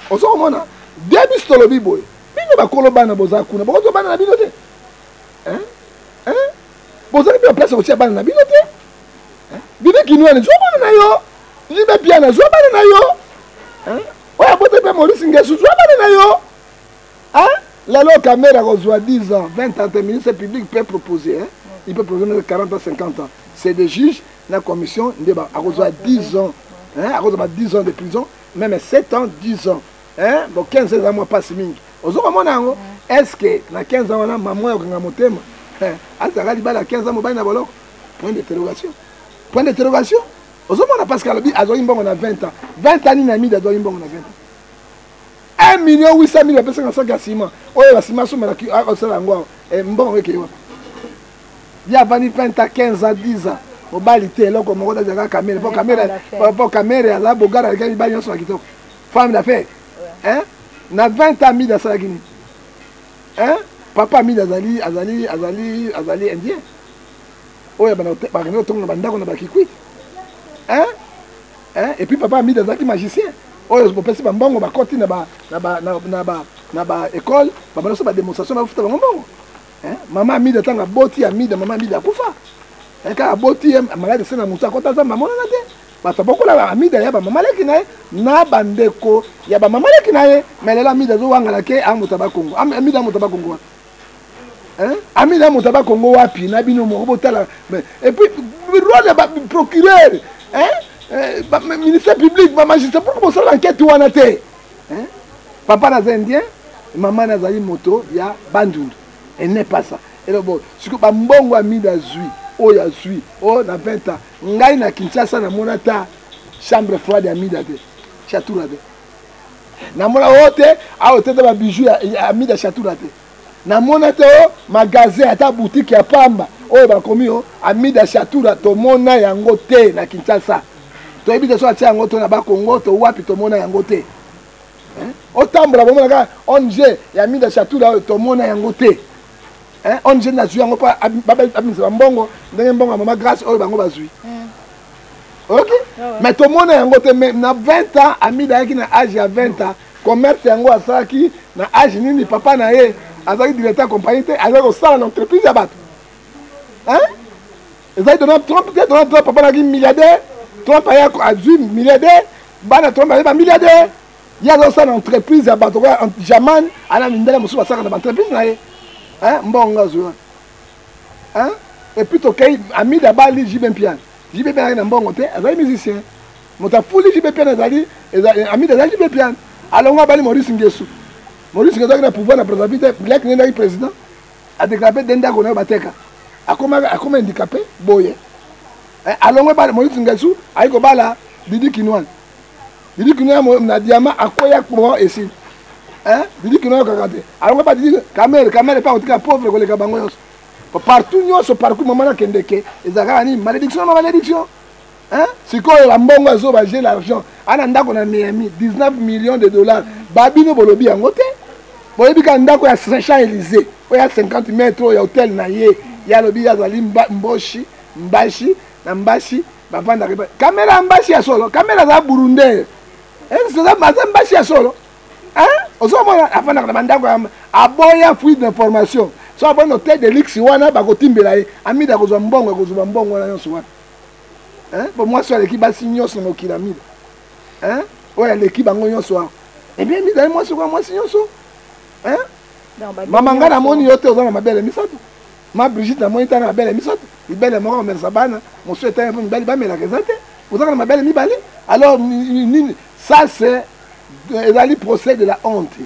ozo komona de biso tolobi boye bino bakolo bana boza kuna bokozwa bana na bino te hein? Hein? bozali mpe baplace ya kotia bana na bino te bibi kinwani zwa bana na yo libe piana zwa bana na yo oyo abote mpe maurice ngesu zwa bana na yo lelo kamere akozwa 10 ans 20 ans te ministre public peut proposer hein? il peut proposer même 40 ans 50 ans c'est des juges na commission nde akozwa 10 ans hein? akozwa ba 10 ans de prison meme 7 ans 10 ans hein? bon 15 eza mwa mpasi mingi ozo komona yango mm. est ce que na 15 ans wana mama oyo okanga motema azalaka libala 15 ans mobali na boloko point d'interrogation point d'interrogation ozomona parce que alobi azwaki mbongo na 20 ans 20 ans nini amidi azwaki mbongo na 20 ans 1 million 800 mille bapesaka na saki ya ciment oyo basima asomelaki akosala yango awa eh, mbongo ekei wapi ye avandi 20 ans 15 ans 10 ans mobali te eloko moko tazalaka kamere po kamere po kamere aza bogara alekaki mibali nyonso na kitoko femme d'affaires hein na 20 ans mide asalaki nini hein papa mide azali azali azali azali indien oyo bakende kotonga na bandako na bakikwit hein hein et puis papa amide azalaki magicien oyo bopesi bambongo bakoti na ba na ba na ba na ba école babanda so badémonstration bafuta bango mbongo Eh, mama Amida ntango aboti Amida, mama Amida akufa. Eh, kaka aboti ye malade se na motu akota zamba amonana te. Bato babokola Amida ya bamama leki na ye na bandeko ya bamama leki na ye. Mais lelo Amida azowangana ke amoto bakongo. Amida amoto bakongo wapi? Hein? Amida amoto bakongo wapi? Na bino moko botala. Mais et puis rôle ya ba procureur, hein? Eh, ba, ministère public, ba magistrat, pourquoi bosala enquête wana te? Hein? Papa naza indien, mama nazali moto ya Bandundu. Et n'est pas ça. Elo bo, siko ba mbongo Amida azui, oyo azui, oh na 20 ans. Ngai na Kinshasa na mona ta chambre froide ya Amida te. Chatura te. Na mona oyo te, awo te ba bijoux ya Amida Chatura te. Na mona te o magasin ata boutique ya pamba oyo bakomi o Amida Chatura tomona yango te na Kinshasa. Toyebi te so atia yango to na ba Congo to wapi tomona yango te. Otambola bomona kaka ONG ya Amida Chatura oyo tomona yango te. ONG nazwi yango mpo babimisa bambongo ndenge mbongo ya mama Grace oyo bango bazwi. Mm. Ok? Ah Mais tomona yango te mais na 20 ans Amida ayaki na age ya 20 ans commerce yango asalaki na age nini papa na ye azalaki directeur ya compagnie te azalaki kosala na entreprise ya bato. Hein? Ezali Donald Trump te Donald Trump papa naki milliardaire Trump aya azwi milliardaire bana Trump aye ba milliardaire ye azosala na entreprise ya bato koya Jaman ana mindele mosusu basalaka na ba entreprise na ye hein mbongo azwi wana hein? Et puis tokei Amida abali JB Mpiana. JB Mpiana azalaki na mbongo te, azali musicien. Moto afuli JB Mpiana ezali Amida azali JB Mpiana. Alongo abali Maurice Ngesu. Maurice Ngesu azalaki na pouvoir na Brazzaville te, Black nde azalaki président. Adeklare mpe de ndako na yo bateka. Akoma akoma handicapé boye. Eh, alongo bala Maurice Ngesu ayi kobala Didi Kinwani. Didi Kinwani na diamant akweya courant esili. Hein? Didi Kinwani kaka te. Alongo ba Didi Kamere, Kamere pa kotika pauvre koleka bango nyonso. Partout nyonso partout mama nakendeke ezalaka kaka nini malédiction na malédiction. Hein? Sikoyo la mbongo azo ba j'ai l'argent. Ana ndako na Miami 19 millions de dollars. Babino bolobi yango te. Boyebi ka ndako ya Champs-Élysées oyo ya 50 mètres oyo ya hôtel na ye. Ye alobi azali mboshi mbashi na mbashi bavandaka epai kamera ya mbashi ya solo kamera aza burundais aza mbashi ya solo ozomona afandaka na bandako ya aboya fruit d'information so aboyi na hotel de luxe wana bakotimbela ye amida akozwa mbongo akozwa mbongo wana nyonso wana po mwasi oyo aleki basi nyonso na mokili amida oyo aleki bango nyonso awa ebien eh amida ye mwasi okoya mwasi nyonso mama ngai namoni yo te oza na mabele misato Ma Brigitte namoni tana mabele misato libele moko komelisa bana mosusu etali mpo mibali bamelaka eza te ozaka na mabele mibale alors nini ça c'est ezali procès de la honte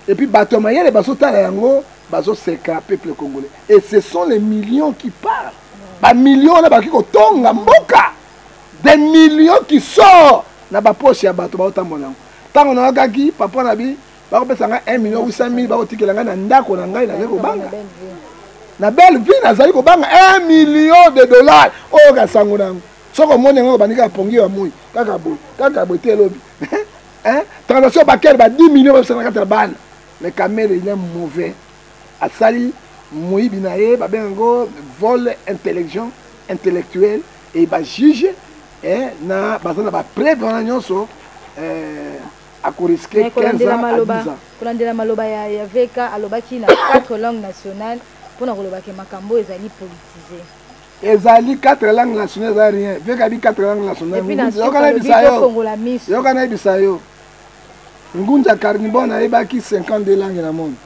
et puis bato ya mayele bazotala yango bazoseka peuple congolais et ce sont les millions qui parlent bamillion wana bakoki kotonga mboka des millions qui sort na bapoche ya bato baotambola yango ntango nayokaki papa na bi bakopesa ngai 1 million 800 mille bakotikela ngai na ndako na ngai nazali kobanga na belle vie nazali kobanga 1 million de dollars oyo kasango na yango soki omoni yango obandi kaka pongi ya moi kaka boye kaka boye te elobi transaction bakele ba 10 million bapesaka na kati ya bana. Mais Kamere il est mauvais, asali moyibi na ye babenga yango vol intelligent intellectuel et bajuge na baza na bapreuve wana nyonso akoriske 15 ans à 10 ans. Kolandela maloba ya VK alobaki na 4 langues nationales mpona kolobaka makambo ezali politise. Ezali 4 langues nationales eza rien. VK abi 4 langues nationales. Yoka nayebisa yo. Yoka nayebisa yo. Ngunza Carnibon ayebaki 52 langues na monde.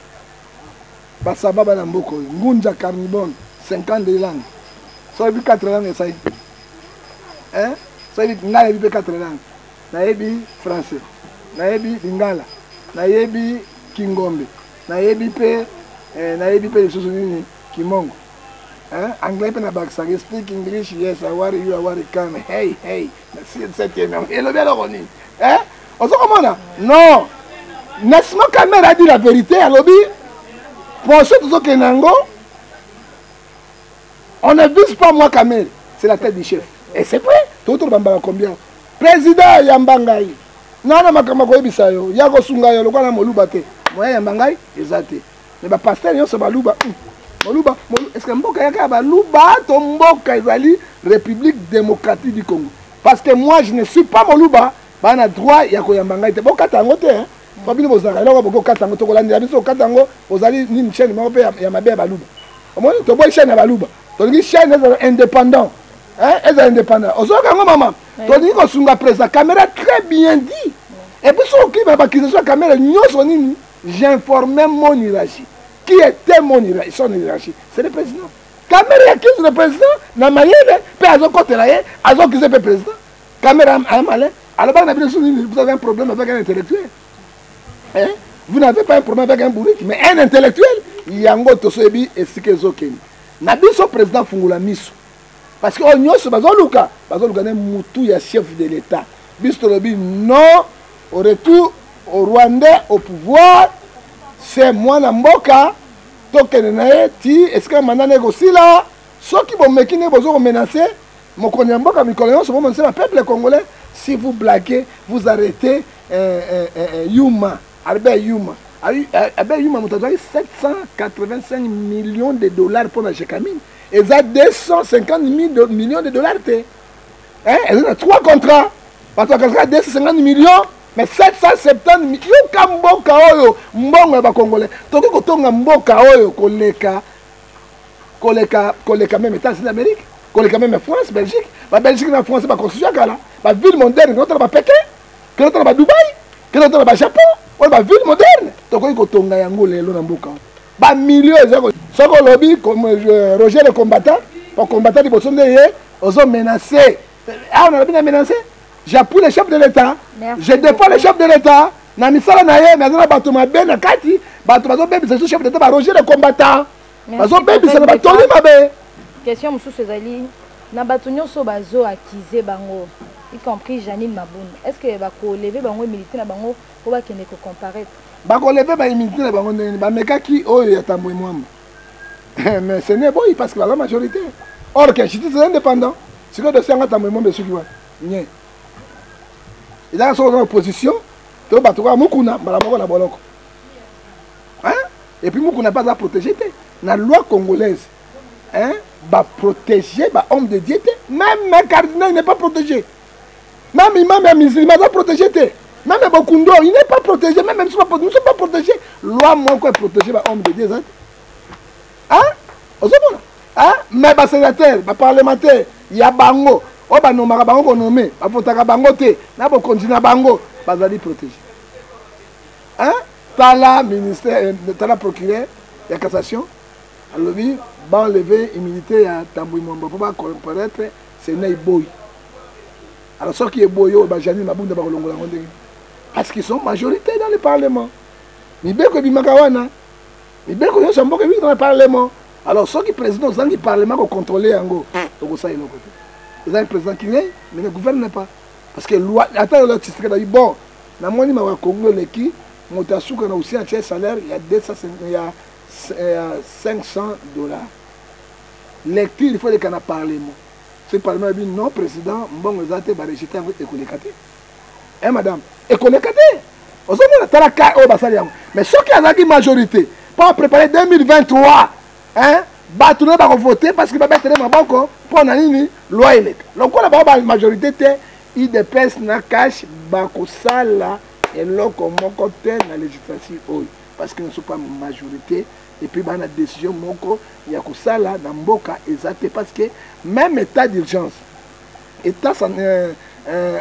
Basaba bana mboka oyo. Ngunza Carnibon 52 langues. So oyebi 4 langues esali. Hein? So oyebi ngai nayebi mpe 4 langues. Nayebi français, nayebi lingala, nayebi kingombe, nayebi mpe eh, nayebi mpe lisusu nini kimongo. Hein? Anglais mpe nabakisaka speak English, yes, how are you, how are you come, hey, hey. Septième, elobi eloko nini? Hein? Ozo komona? Non. Nasimo Kamere a dit la vérité, alobi procès tozokende yango on ne vise pas moi Kamere, c'est la tête du chef. Et c'est vrai, tokotoloba mbala combien? Président yamba ngai nana makambo akoyebisa yo ya kosunga yo lokola na moluba te moya yamba ngai eza te me bapaster nyonso baluba moluba est ce que mboka yaka ya baluba to mboka ezali république démocratique du Congo parce que moi je ne suis pas moluba bana droit ya koyamba ngai te bokata yango te po bino bozalaka eloko bokoki kokata yango tokolandela biso kokata yango ozali nini chaîne moko mpe ya mabe ya baluba omoni toboyi chaîne ya baluba tolingi chaîne ezala indépendant ezala indépendant ozoyoka yango mama tolingi kosunga président Kamere très bien dit et puis soki okima bakisation ya Kamere nyonso nini j'informais mon hiérarchie qui était mon hiérarchie son hiérarchie c'est le président Kamere accuse le président na mayele mpe azokotela ye azokise mpe président Kamere un malin alobaki na bino soki vous avez un problème avec un intellectuel hein? Vous n'avez pas un problème avec un bourrique mais un intellectuel yango tosoyebi esika ezokende na biso président fungola miso parce que oyo nyonso bazoluka bazoluka nde mutu ya chef de l'état biso tolobi non au retour au rwandais au pouvoir c'est mwana mboka tokende na ye ti esika manda na ekosila soki bomeki nde bozo komenace mokonzi ya mboka mikolo nyonso bomonisa na peuple congolais si vous blaguez vous arrêtez Yuma Albert Yuma Albert Yuma moto azwaki 785 millions de dollars mpo na Gécamine eza 250 millions de dollars te eza na 3 contrats bato bakazaka 250 millions mais 770 yoka mboka oyo mbongo ya bacongolais tokoki kotonga mboka oyo koleka koleka koleka meme États-Unis d'Amérique koleka meme France Belgique ba Belgique na France ba construction ya kala ba ville moderne kotala ba Pékin kotala ba Dubaï kotala ba Japon oyo ba ville moderne tokoki kotonga yango lelo na mboka ba millions eza soki olobi Roger le combattant. Po combattant liboso nde ye ozo menacer. Awa nalobi na menacer. J'appuie le chef de l'État. Je défends le chef de l'État. Na misala na ye, mais aza na bato mabe na kati, bato bazobebisa biso chef de l'État, ba Roger le combattant. Bazobebisa na batoli mabe. Question mosusu ezali na bato nyonso bazo accuser bango, y compris Janine Mabunda. Est-ce que bako lever bango immunité na bango po bakende ko comparaître? Bako lever ba immunité na bango ndenge nini? Bamekaki oyo ya Tambwe Mwamba. Mais ce n'est boyi parce que baza majorité. Or que justice est indépendant. Sikoyo dossier yanga Tambwe Mwamba esuki wapi? Nye. Ezalaka soki oza na opposition to bato kaka Mukuna mbala moko na boloko. Hein? Et puis Mukuna mpe aza protégé te. Na loi congolaise, hein? Ba protéger ba homme de Dieu te. Même un cardinal n'est pas protégé. Même imam ya musulman aza protégé te. Même Bokundo, il n'est pas protégé. Même nous ne sommes pas protégés. Loi moko est protégée ba homme de Dieu. Hein? Ozomona? Hein? Mais ba sénateur, ba parlementaire, ya bango, oyo banomaka bango konome, bavotaka bango te, na bokonzi na bango, bazali protégé. Hein? Tala ministère, tala procureur ya cassation, alobi ba enlever immunité ya Tambwe Mwamba po ba comparaître Sénat eboyi. Alors soki eboyi oyo ba Janine Mabunda bakolongola yango ndenge? Parce qu'ils sont majorité dans le parlement. Mibeko ebimaka wana. Mibeko nyonso ya mboka ebimaka na parlement. Alors soki président ozangi parlement ko contrôler yango, okosala eloko te. Ezali président qui règne, mais ne gouverne pas. Parce que loi, ata loi Tshisekedi abi bon, namoni mawa Congo eleki, moto asuka na usi atie salaire ya 250, ya 500 $. Lecture il faut eleka na parlement. Soki parlement elobi non président, mbongo eza te, ba rejeter yango, ekoleka te. Hein madame, ekoleka te. Ozomona tala cas oyo basali yango. Mais soki azalaki majorité pour préparer 2023, hein, bato na bako voter parce que babetele maboko mpo na nini loi eleka. Lokola bango ba majorité te, UDPS na cash bakosala eloko moko te na législature oyo parce que ne sont pas majorité et puis bana décision moko ya kosala na mboka eza te parce que même état d'urgence, état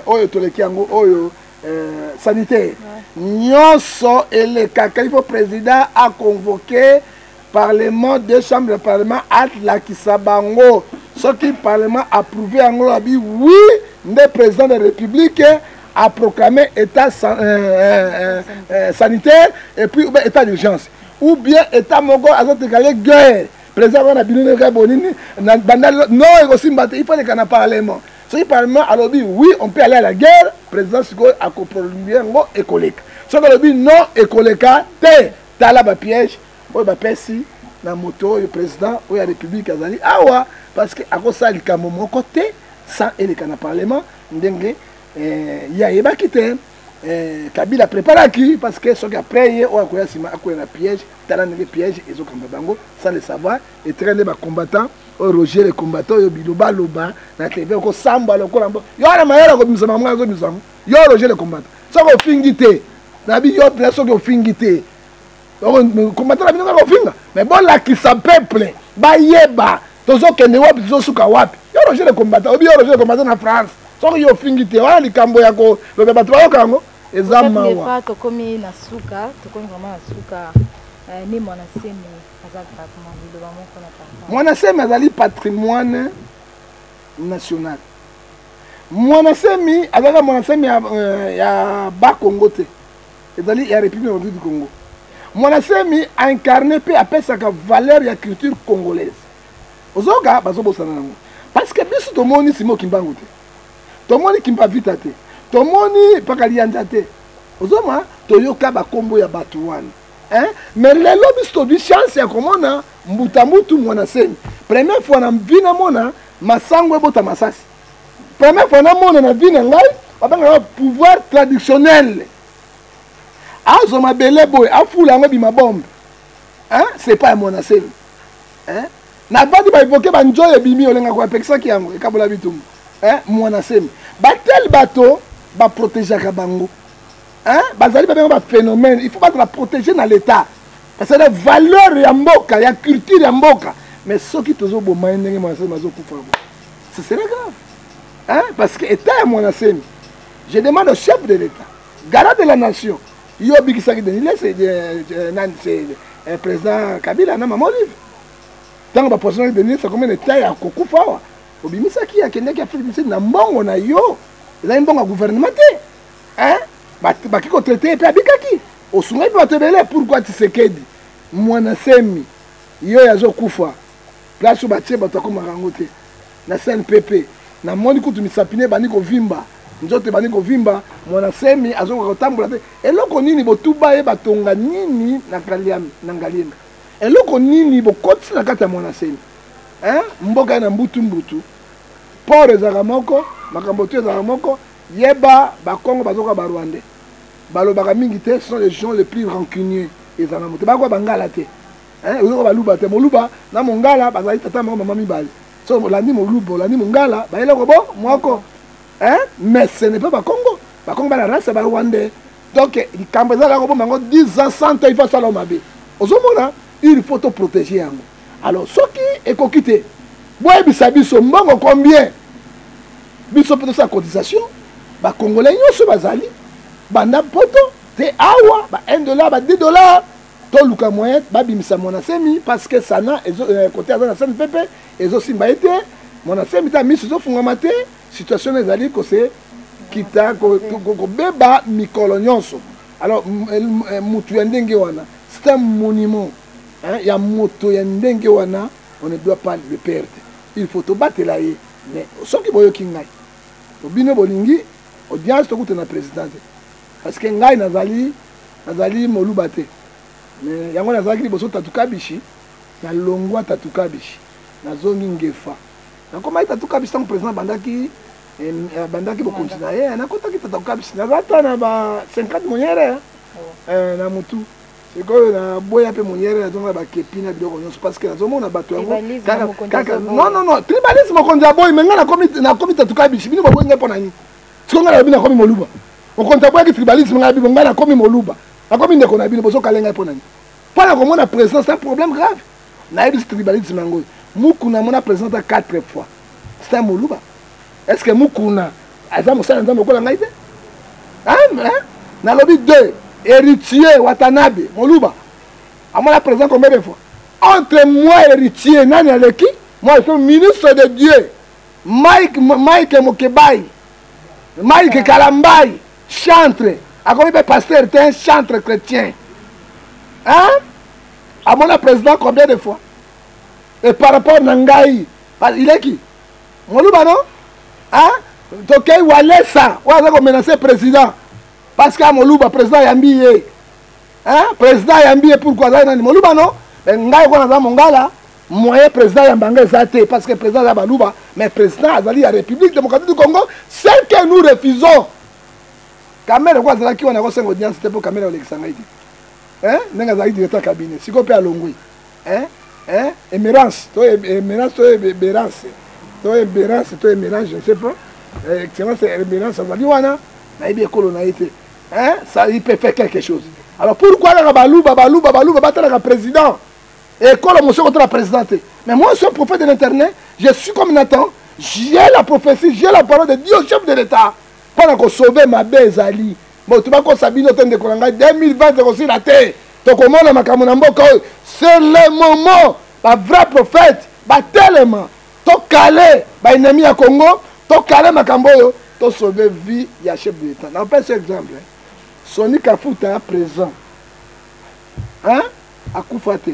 oyo toleki yango oyo sanitaire nyonso elekaka, il faut président a convoqué parlement, deux chambres de parlement, alakisa bango. Soki parlement approuvé yango, abi oui, nde président de la république a proclamé état sanitaire et puis ou bien état d'urgence ou bien état moko azotekale guerre. Président wana bino ndenge bonini na banda non, ekosimba te, il faut eleka na parlement. Soki parlement alobi oui, on peut aller à la guerre, président sikoyo akoprolonge yango, ekoleka. Soki alobi non, ekoleka te. Tala bapiège oyo bapesi na moto oyo président oyo ya république azali awa, parce que akosala likambo moko te sans eleka na parlement. Ndenge ye ayebaki te, Kabila préparaki, parce que soki après ye oyo akoya nsima akoya na piège. Tala ndenge piège ezokamba bango sans le savoir. Etika nde bacombattant oyo Roger le combattant oyo bilobaloba na tv, okosamba lokola mbo yo wana mayele akobimisa makambo azobimisa yango. Yo Roger le combattant, soki ofingi te nabi yo mpena, soki ofingi te combattant na bino kaka ofinga, mais bolakisa peuple bayeba tozokende wapi, tozosuka wapi. Yo Roger le combattant, obi yo Roger le combattant na France, soki yo ofingi te wana likambo ya koloba bato bayoka yango eza mawa. Tokomi na suka, tokomi vraiment na suka. Ne Mwana Semi aza gravement, liloba moko na pardon. Mwana Semi azali patrimoine national. Mwana Semi azalaka Mwana Semi ya Bakongo te, ezali ya République démocratique du Congo. Mwana Semi incarne mpe apesaka valeur ya culture congolaise. Ozoyoka bazobosana yango parce que biso tomoni Simo Kimbangu te, tomoni Kimpa Vita te, tomoni Pakalianja te. Ozoma toyoka bakombo ya bato wana, hein? Mais lelo biso tozwi chance ya komona Mbuta Mbutu Mwana Semi. Première fois na vie namona masango ebota masasi, première fois namona na vie na ngai babengaka pouvoir traditionnel azwa mabele boye afula yango ebima bombe, hein? C'est pas ya Mwana Semi, hein? Navandi baevoke banjoi ebimi olengaka apekisaki yango ekabola bitumba, hein? Mwana Semi batel bato baprotegeaka bango, hein? Bazali babenga baphénomène, il faut bazala protégé na l'état parce que valeur ya mboka, ya culture ya mboka. Mais soki tozoboma ye ndenge Mwana Semi azokufa bo, ce serait grave, hein? Parce que état ya Mwana Semi, je demande au chef de l'état, garant de la nation, yo obikisaki Denis Lese, nani, c'est président Kabila na mama Olive. Ntango bapoisonaki Denis akomi na etat ya kokufa awa, obimisaki ye akendaki Afrique du Sud na mbongo na yo, ezali mbongo ya gouvernement te. Hein? Baki kotraite ye mpe abikaki. Osungaki mpe bato ebele. Pourquoi Tshisekedi mwana semi ye oyo azokufa place oyo batie bato akomaka yango te na CNPP namoni kutu misapi ne ebandi kovimba nzoto ebandi kovimba mwana semi azokoka kotambola te eloko nini botuba ye batonga nini na kaliami na ngaliema eloko nini bokotisi na kati ya mwana semi hein mboka ye na mbutu mbutu port ezalaka moko makambo tu ezalaka moko yeba bakongo bazoka ba rwandais balobaka mingi te ce sont les gens les plus rancuniers ezala na moto bakoka bangala te ozoka baluba te moluba na mongala bazali tata moko mama mibale so olandi moluba olandi mongala bayeloko bo moko mais ce n'est pas bakongo bakongo bana race ya barwandais donc likambo ezalaka kobomba yango 10 ans 100 ans il faut asala mabe ozomona il faut to protéger yango alors soki ekoki te boyebisa biso mbongo combien biso mpe tosala cotisation bacongolais nyonso bazali banda poto te awa ba 1 dollar ba 10 dollar toluka moyen babimisa mwana semi parce que sana ezo, euh, kote aza na semi pepe ezosimba ye te mwana semi ta miso ezofungama te situation ezali kose kita kobeba mikolo nyonso alors mutu ya ndenge wana c'est un monument hein, ya moto ya ndenge wana on ne doit pas le perdre il faut tobatela ye mais soki boyoki ngai bino bolingi audience tokutana na président te parce que ngai nazali nazali moluba te mais yango nazalaki liboso tatu kabishi nalongwa tatu kabishi nazongi ngefa nakomaki tatu kabishi ntango président abandaki eh, abandaki bokonzi na ye nakotaki tatu kabishi naza ata na ba 50 moniere oh. eh, na mutu sikoyo naboya mpe moniere nazonga bakepi na biloko nyonso parce que nazomona bato yango kaka non non non tribalisme mokonzi aboyi me ngai nakomi tatu kabishi bino boboyi ngai mpo na nini sikoyo ngai nalobi nakomi moluba mokonzi aboyaki tribalisme ngai bino ngai nakomi moluba nakomi ndeko na bino bozokale ngai mpo na nini mpo na komona président c'est un problème grave nayebisi tribalisme yango oyo mukuna amona président ata 4 fois c'est un moluba est ce que mukuna aza mosala nzambe lokola ngai te nalobi deux héritier watanabe moluba amona président combien de fois entre moi héritier nani aleki moi je suis ministre de dieu Mike, Mike Mokebai, Mike Kalambai, chantre, akomi mpe pasteur te, un chantre chrétien. Hein? Amona président combien de fois? Et par rapport na ngai, il est qui? Moluba non? Hein? Tokei Walesa, oyo aza komenacer président. Parce que Moluba, président ayambi ye. Hein? Président ayambi ye pourquoi azali nani? Moluba non? Ngai kona naza mongala, moyen président ya mbanga eza te parce que président aza baluba mais président azali ya république démocratique du congo ce que nous refusons kamere ko azalaki wana akosenga audience te mpo kamere alekisa ngai te ndenge azalaki directeur cabinet sikoyo mpe alongwi emerance to emerance to eberance to eberance to emerance je ne sais pas eh, excellence emerance azali wana nayebi ekolo na ye te ça il peut faire quelque chose alors pourquoi kaka baluba baluba baluba batalaka président ekolo mosusu ekotala président te mais moi je suis un prophète de l'internet je suis comme Nathan j'ai la prophétie j'ai la parole de Dieu chef de l'état mpo na kosauve mabe ezali moto bakosa bino te ndeko na ngai 2020 ekosila te tokomona makambo na mboka oyo c'est le moment ba vrai prophète batelema tokale baennemi ya congo tokale makambo oyo tosauve vie ya chef de l'état napesa exemple soni kafuta présent hein? Akufa te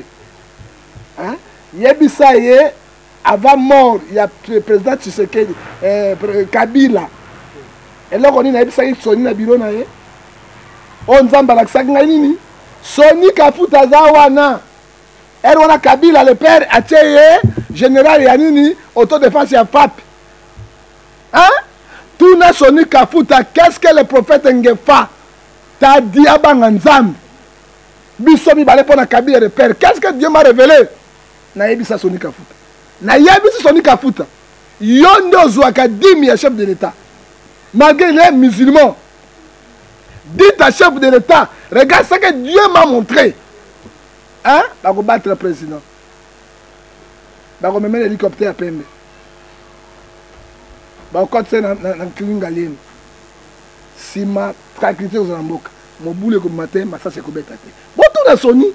hein? Yebisa ye avant mort ya président Tshisekedi eh, Kabila eloko nini ayebisaki Soni na biro na ye oyo Nzambe alakisaki ngai nini Soni Kafuta aza wana ere wana Kabila le père atie ye général ya nini autodéfense ya pape hein? tuna Soni Kafuta qu'est-ce que le prophète Ngefa t'a dit abanga Nzambe biso mibale mpo na kabila de père qu'est ce que dieu m'a révélé nayebisa soni kafuta nayebisi soni kafuta yo nde ozwaka dime ya chef de l'état malgré il est musulman dit à chef de l'état regarde ce que dieu m'a montré hein bakobattre président bakomemela hélicoptère ya pembe bakokotisa na, na, na kilingalieni nsima tranquillité kozala mboka mobulu ekobima te masasi ekobeta te botuna soni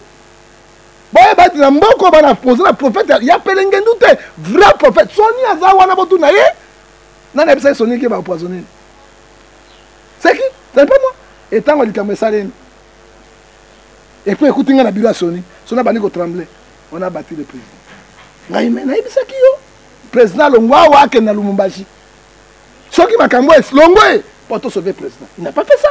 Boyeba ete na mboka oyo bana poza na prophète ya pelengendu te, vrai prophète. Soni aza wana botuna ye. Nani ayebisaki Soni ke ba empoisonner? C'est qui? Ce n'est pas moi. Et tango likambo esalemi. Et puis ekuti nga na bureau ya Soni. Soni abandi ko trembler. On a battu le président. Ngai mais nayebisaki yo. Président longwa awa akende na Lumumbashi. Soki makambo longwe po to sauver président. Il n'a pas fait ça.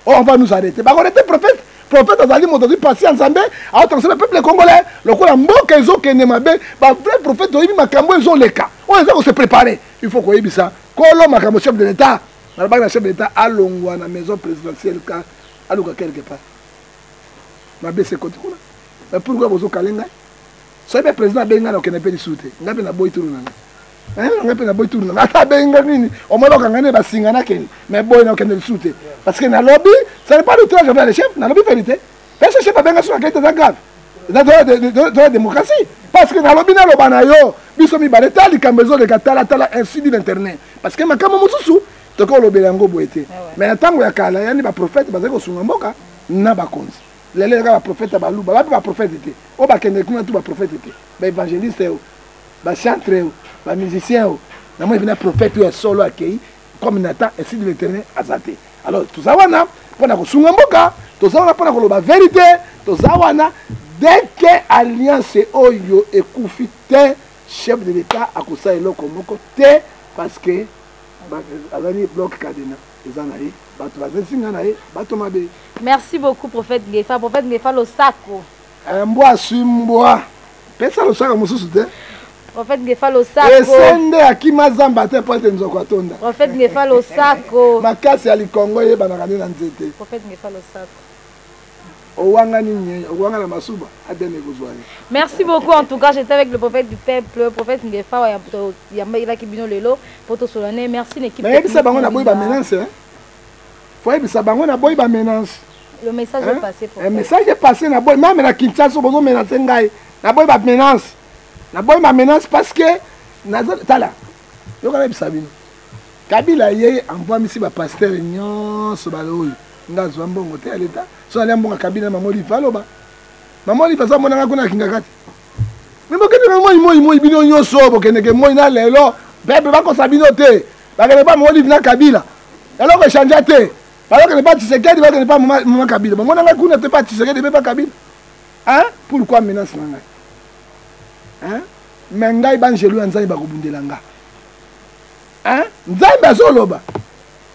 Oh, on va nous arrêter. Ba arrêter prophète. Prophète azali moto azwi pasi ya Nzambe, aotangisela peuple congolais lokola mboka ezokende mabe, ba vrai prophète oyebi makambo ezoleka. Oyo eza ko se préparer. Il faut koyebisa kolo makambo chef de l'État. Nalobaki na chef de l'État alongwa na maison présidentielle ka aluka quelque part. Mabe se koti kuna. Mais pourquoi bozokale ngai? Soki mpe président abengi ngai nakokende mpe lisusu te. Ngai mpe naboyi tulu na ngai. Eh, ngai mpe naboyi tulu na ngai. Ata abengi ngai nini, omoni okanga nde basinga nakende. Mais boye nakokende lisusu te. Parce que nalobi, ce n'est pas l'outrage envers le chef, nalobi vérité. Pe ce chef abenga soki akei te eza grave. Eza droit ya démocratie. Parce que nalobi naloba na yo, biso mibale tala likambo ezoleka tala tala ainsi dit l'internet. Parce que makambo mosusu tokoki kolobela yango boye te. Mais na ntango ya kala yani ba prophète bazali kosunga mboka na bakonzi. Lelo ezaka ba prophète ya baluba, bape ba prophète te. Oyo bakende kuna tu ba prophète te. Ba évangéliste oyo, ba chantre oyo, ba musicien oyo. Namoni mpena prophète oyo ya solo akei comme Nathan ainsi de l'Éternel aza te. Alors toza wana mpo na kosunga mboka, toza wana mpo na koloba vérité, toza wana dès que alliance oyo ekufi te, chef de l'État akosala eloko moko te parce que azali bloc cadenas eza na ye, bato baza nsinga na ye, bato mabe. Merci beaucoup prophète Ngefa, prophète Ngefa losako. Mbwa aswi mbwa, pesa losako mosusu te. Prophète Ngefa losako. Esende akima zamba te po ete nzoko atonda. Prophète Ngefa losako. Makasi ya likongo eyebanaka nde na nzete. Prophète Ngefa losako. Owangani nye, owangana masuba, adene ekozwa ye. Merci beaucoup en tout cas, j'étais avec le prophète du peuple, prophète Ngefa ya yamba bino lelo poto solane. Merci l'équipe. Nayebisa bango na boyi ba menace hein. Faut yebisa bango na boyi ba menace. Le message est passé pour. Le message est passé na boyi même na Kinshasa bozo menacer ngai. Na boyi ba menace. Na boyi ba menace parce que nazo tala. Yoka nayebisa bino. Kabila ye envoie ba pasteur nyonso ba oyo. Nga azwa mbongo te ya leta. So alia mbongo Kabila na mama Olive aloba. Mama Olive aza monanga kuna kinga kati. Mais bokende na moi moi moi bino nyonso bokendeke moi na lelo. Bebe bakosa bino te. Bakende pa mama Olive na Kabila. Eloko echange te. Bakende pa Tshisekedi, bakende pa mama Kabila. Bamonanga kuna te pa Tshisekedi pe pa Kabila. Hein? Pourquoi menace na ngai? Hein? Mais ngai banjelu ya Nzambe bakobundela nga. Hein? Nzambe azoloba.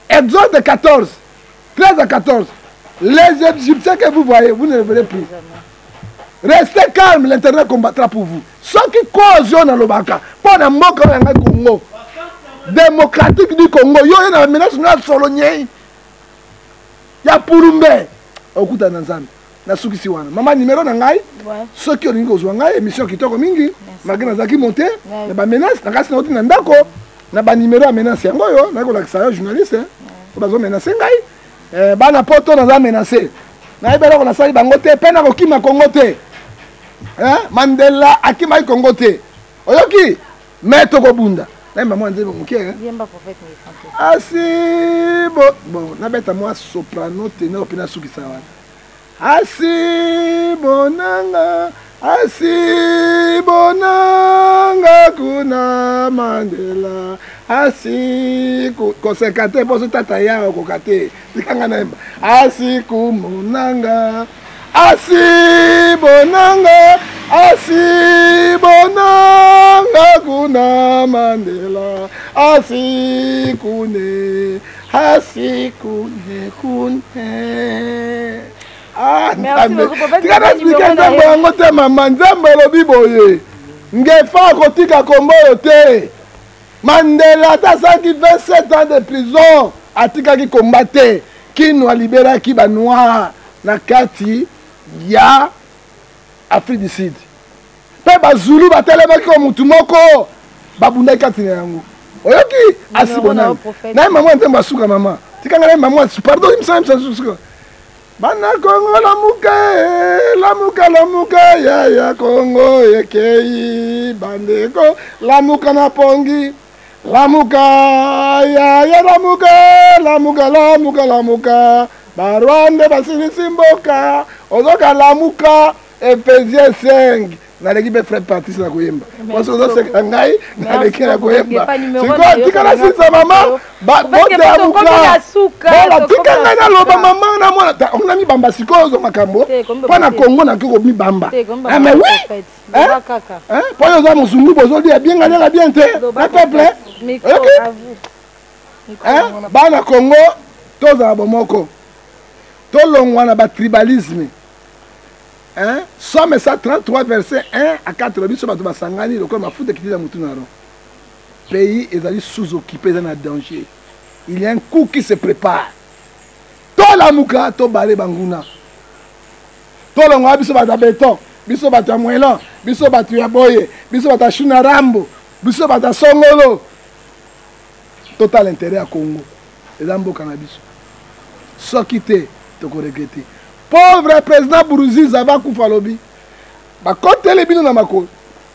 Exode 14, 13 à 14. Les Égyptiens que vous voyez, vous ne les verrez plus. Restez calme, l'Éternel combattra pour vous. Ce qui cause yo na lobaka, mpo na mboka oyo ya ngai Congo, démocratique du Congo, yo ye na menace na solo nyei ya purumbe, okutana na Nzambe. Nasukisi wana. Mama, numéro na ngai, soki olingi kozwa ngai, émission kitoko mingi, malgré nazalaki monte, na ba menace, na kasi nauti na ndako, na ba numéro ya menace yango oyo, naye kolakisa yo journaliste, oyo bazo menace ngai. Bana poto naza menace. Nayebi eloko nasali bango te, pe nakokima Congo te. Mandela akimaki Congo te. Oyoki? Mais tokobunda. Nayemba mwa nzembo moke, hein? Yemba prophète Ngefa. Asi bo, bon, nabeta mwa soprano ténor pe nasukisa wana. Asi bonanga, asi bonanga kuna Mandela. Asi koseka te poso tata ya okoka te. Tikanga nayemba. Asi kumonanga. Asi bonanga, asi bonanga kuna Mandela. Asi kune, asi kune kune. Ah, Merci Nzambe. beaucoup, prophète. Tika Ngefa, naexplike numéro na nzembo yo. yango te mama. Nzembo elobi boye. Ngefa akotika kombo oyo te. Mandela ata asalaki 27 ans de prison, atikaki komba te. Kino aliberaki ba noir na kati ya Afrique du Sud. Pe ba Zulu batelemaki ko mutu moko babundaki kati na yango. Oyoki? Asi Numéro na yo, bonani. prophète. Naye mama nzembo asuka mama. Tika ngai mama, pardon, imsa imsa suka. Bana Kongo lamuka, lamuka lamuka ya ya Kongo ekei bandeko lamuka na pongi lamuka ya ya lamuka lamuka lamuka lamuka ba Rwanda basilisi mboka ozoka lamuka. Ephésiens 5 naleki mpe frère Patrice na koyemba. Poso ozoseka ngai naleki na koyemba. Sikoyo tika nasilisa mama bote ya buka. Bola tika ngai naloba mama na mwana ona mibamba sikoyo ozwa makambo mpo na Congo nakoki komibamba. Ah mais oui. Mpo yo oza mozungu bozolia bien ngai naliaka bien te na peuple. Oyoki? Bana Congo tozala bomoko. Tolongwa na ba tribalisme. Hein? Somme 133 verset 1 à 4 biso bato basangani lokola mafuta ekiti na mutu na ron. Pays ezali sous occupé eza na danger. Il y a un coup qui se prépare. Tolamuka tobale banguna. Tolongwa biso bato ya beton, biso bato ya moellon, biso bato ya boye, biso bato ya shuna rambo, biso bato ya songolo. Totala intérêt ya Congo. Eza mboka na biso. Soki te toko regretter. Pauvre président Buruziza va kufa lobi. Bakoteli bino na makolo.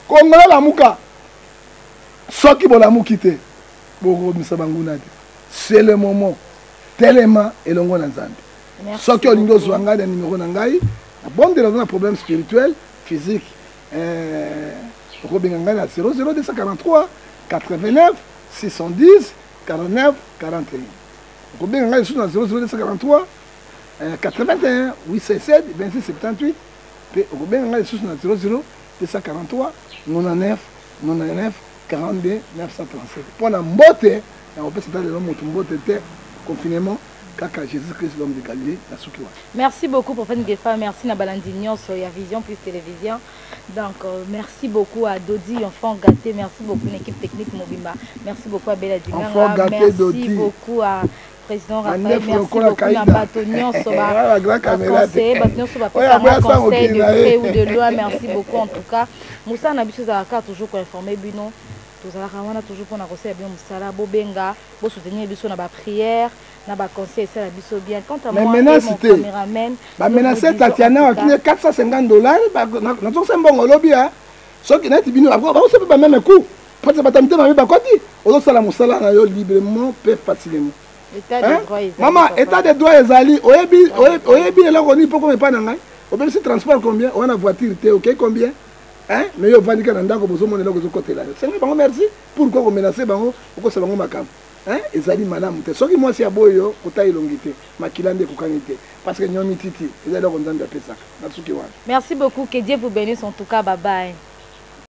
Congolais lamuka. Soki bolamuki te, bokobimisa banguna te. C'est le moment. Telema elongo na Nzambe. Soki olingi ozwa ngai na numero na ngai, nabondela oza na problème spirituel, physique. Euh, okobenga ngai na 00243 89 610 49 41. Okobenga ngai lisusu na 00243 81 867 26 78 mpe okobenga ngai lisusu na 00 243 99 99 42 937 mpo na mbote nakopesa ata lelo moto mbote te confinement kaka Jésus Christ l'homme de Galilée na suki wana. Merci beaucoup prophète Ngefa, merci na balandi nyonso ya Vision Plus Télévision. Donc euh, merci beaucoup à Dodi enfant gâté, merci beaucoup une équipe technique mobimba. Merci beaucoup à Bella Dinganga, enfant gâté, merci Dodi. beaucoup à président Raphaël, merci beaucoup na bato nyonso ba conseiller, bato nyonso ba pesa conseil de près ou de loin, merci beaucoup en tout cas. Mosala na biso ezalaka toujours ko informer bino, tozalaka wana toujours pona kosala bino mosala, bobenga, bo soutenir biso na ba prières, na ba conseils esala biso bien. Quant à moi et mon cameraman, ba menacer Tatiana wakine 450 dollars, nazongisa mbongo lobi ya soki neti bino bakosala mpe ba même coup. Parce que bato ya mitema mabe bakoti, ozosala mosala na yo librement mpe facilement. Mama, état de droit ezali, oyebi oyebi eloko nini mpo koma epai na ngai? Obebisi transport combien? Oya na voiture te, okei combien? Hein? Mais yo ovandi kaka na ndako bozomona eloko ezokotela yo. Senga bango merci. Pourquoi komenacer bango, okosa bango makambo? Hein? Ezali malamu te. Soki mwasi aboyi yo, kota elongi te. Makila nde ekokani te. Parce que nyomi titi, eza eloko Nzambe apesaka. Nasuki wana. Merci beaucoup, que Dieu vous bénisse en tout cas, bye bye.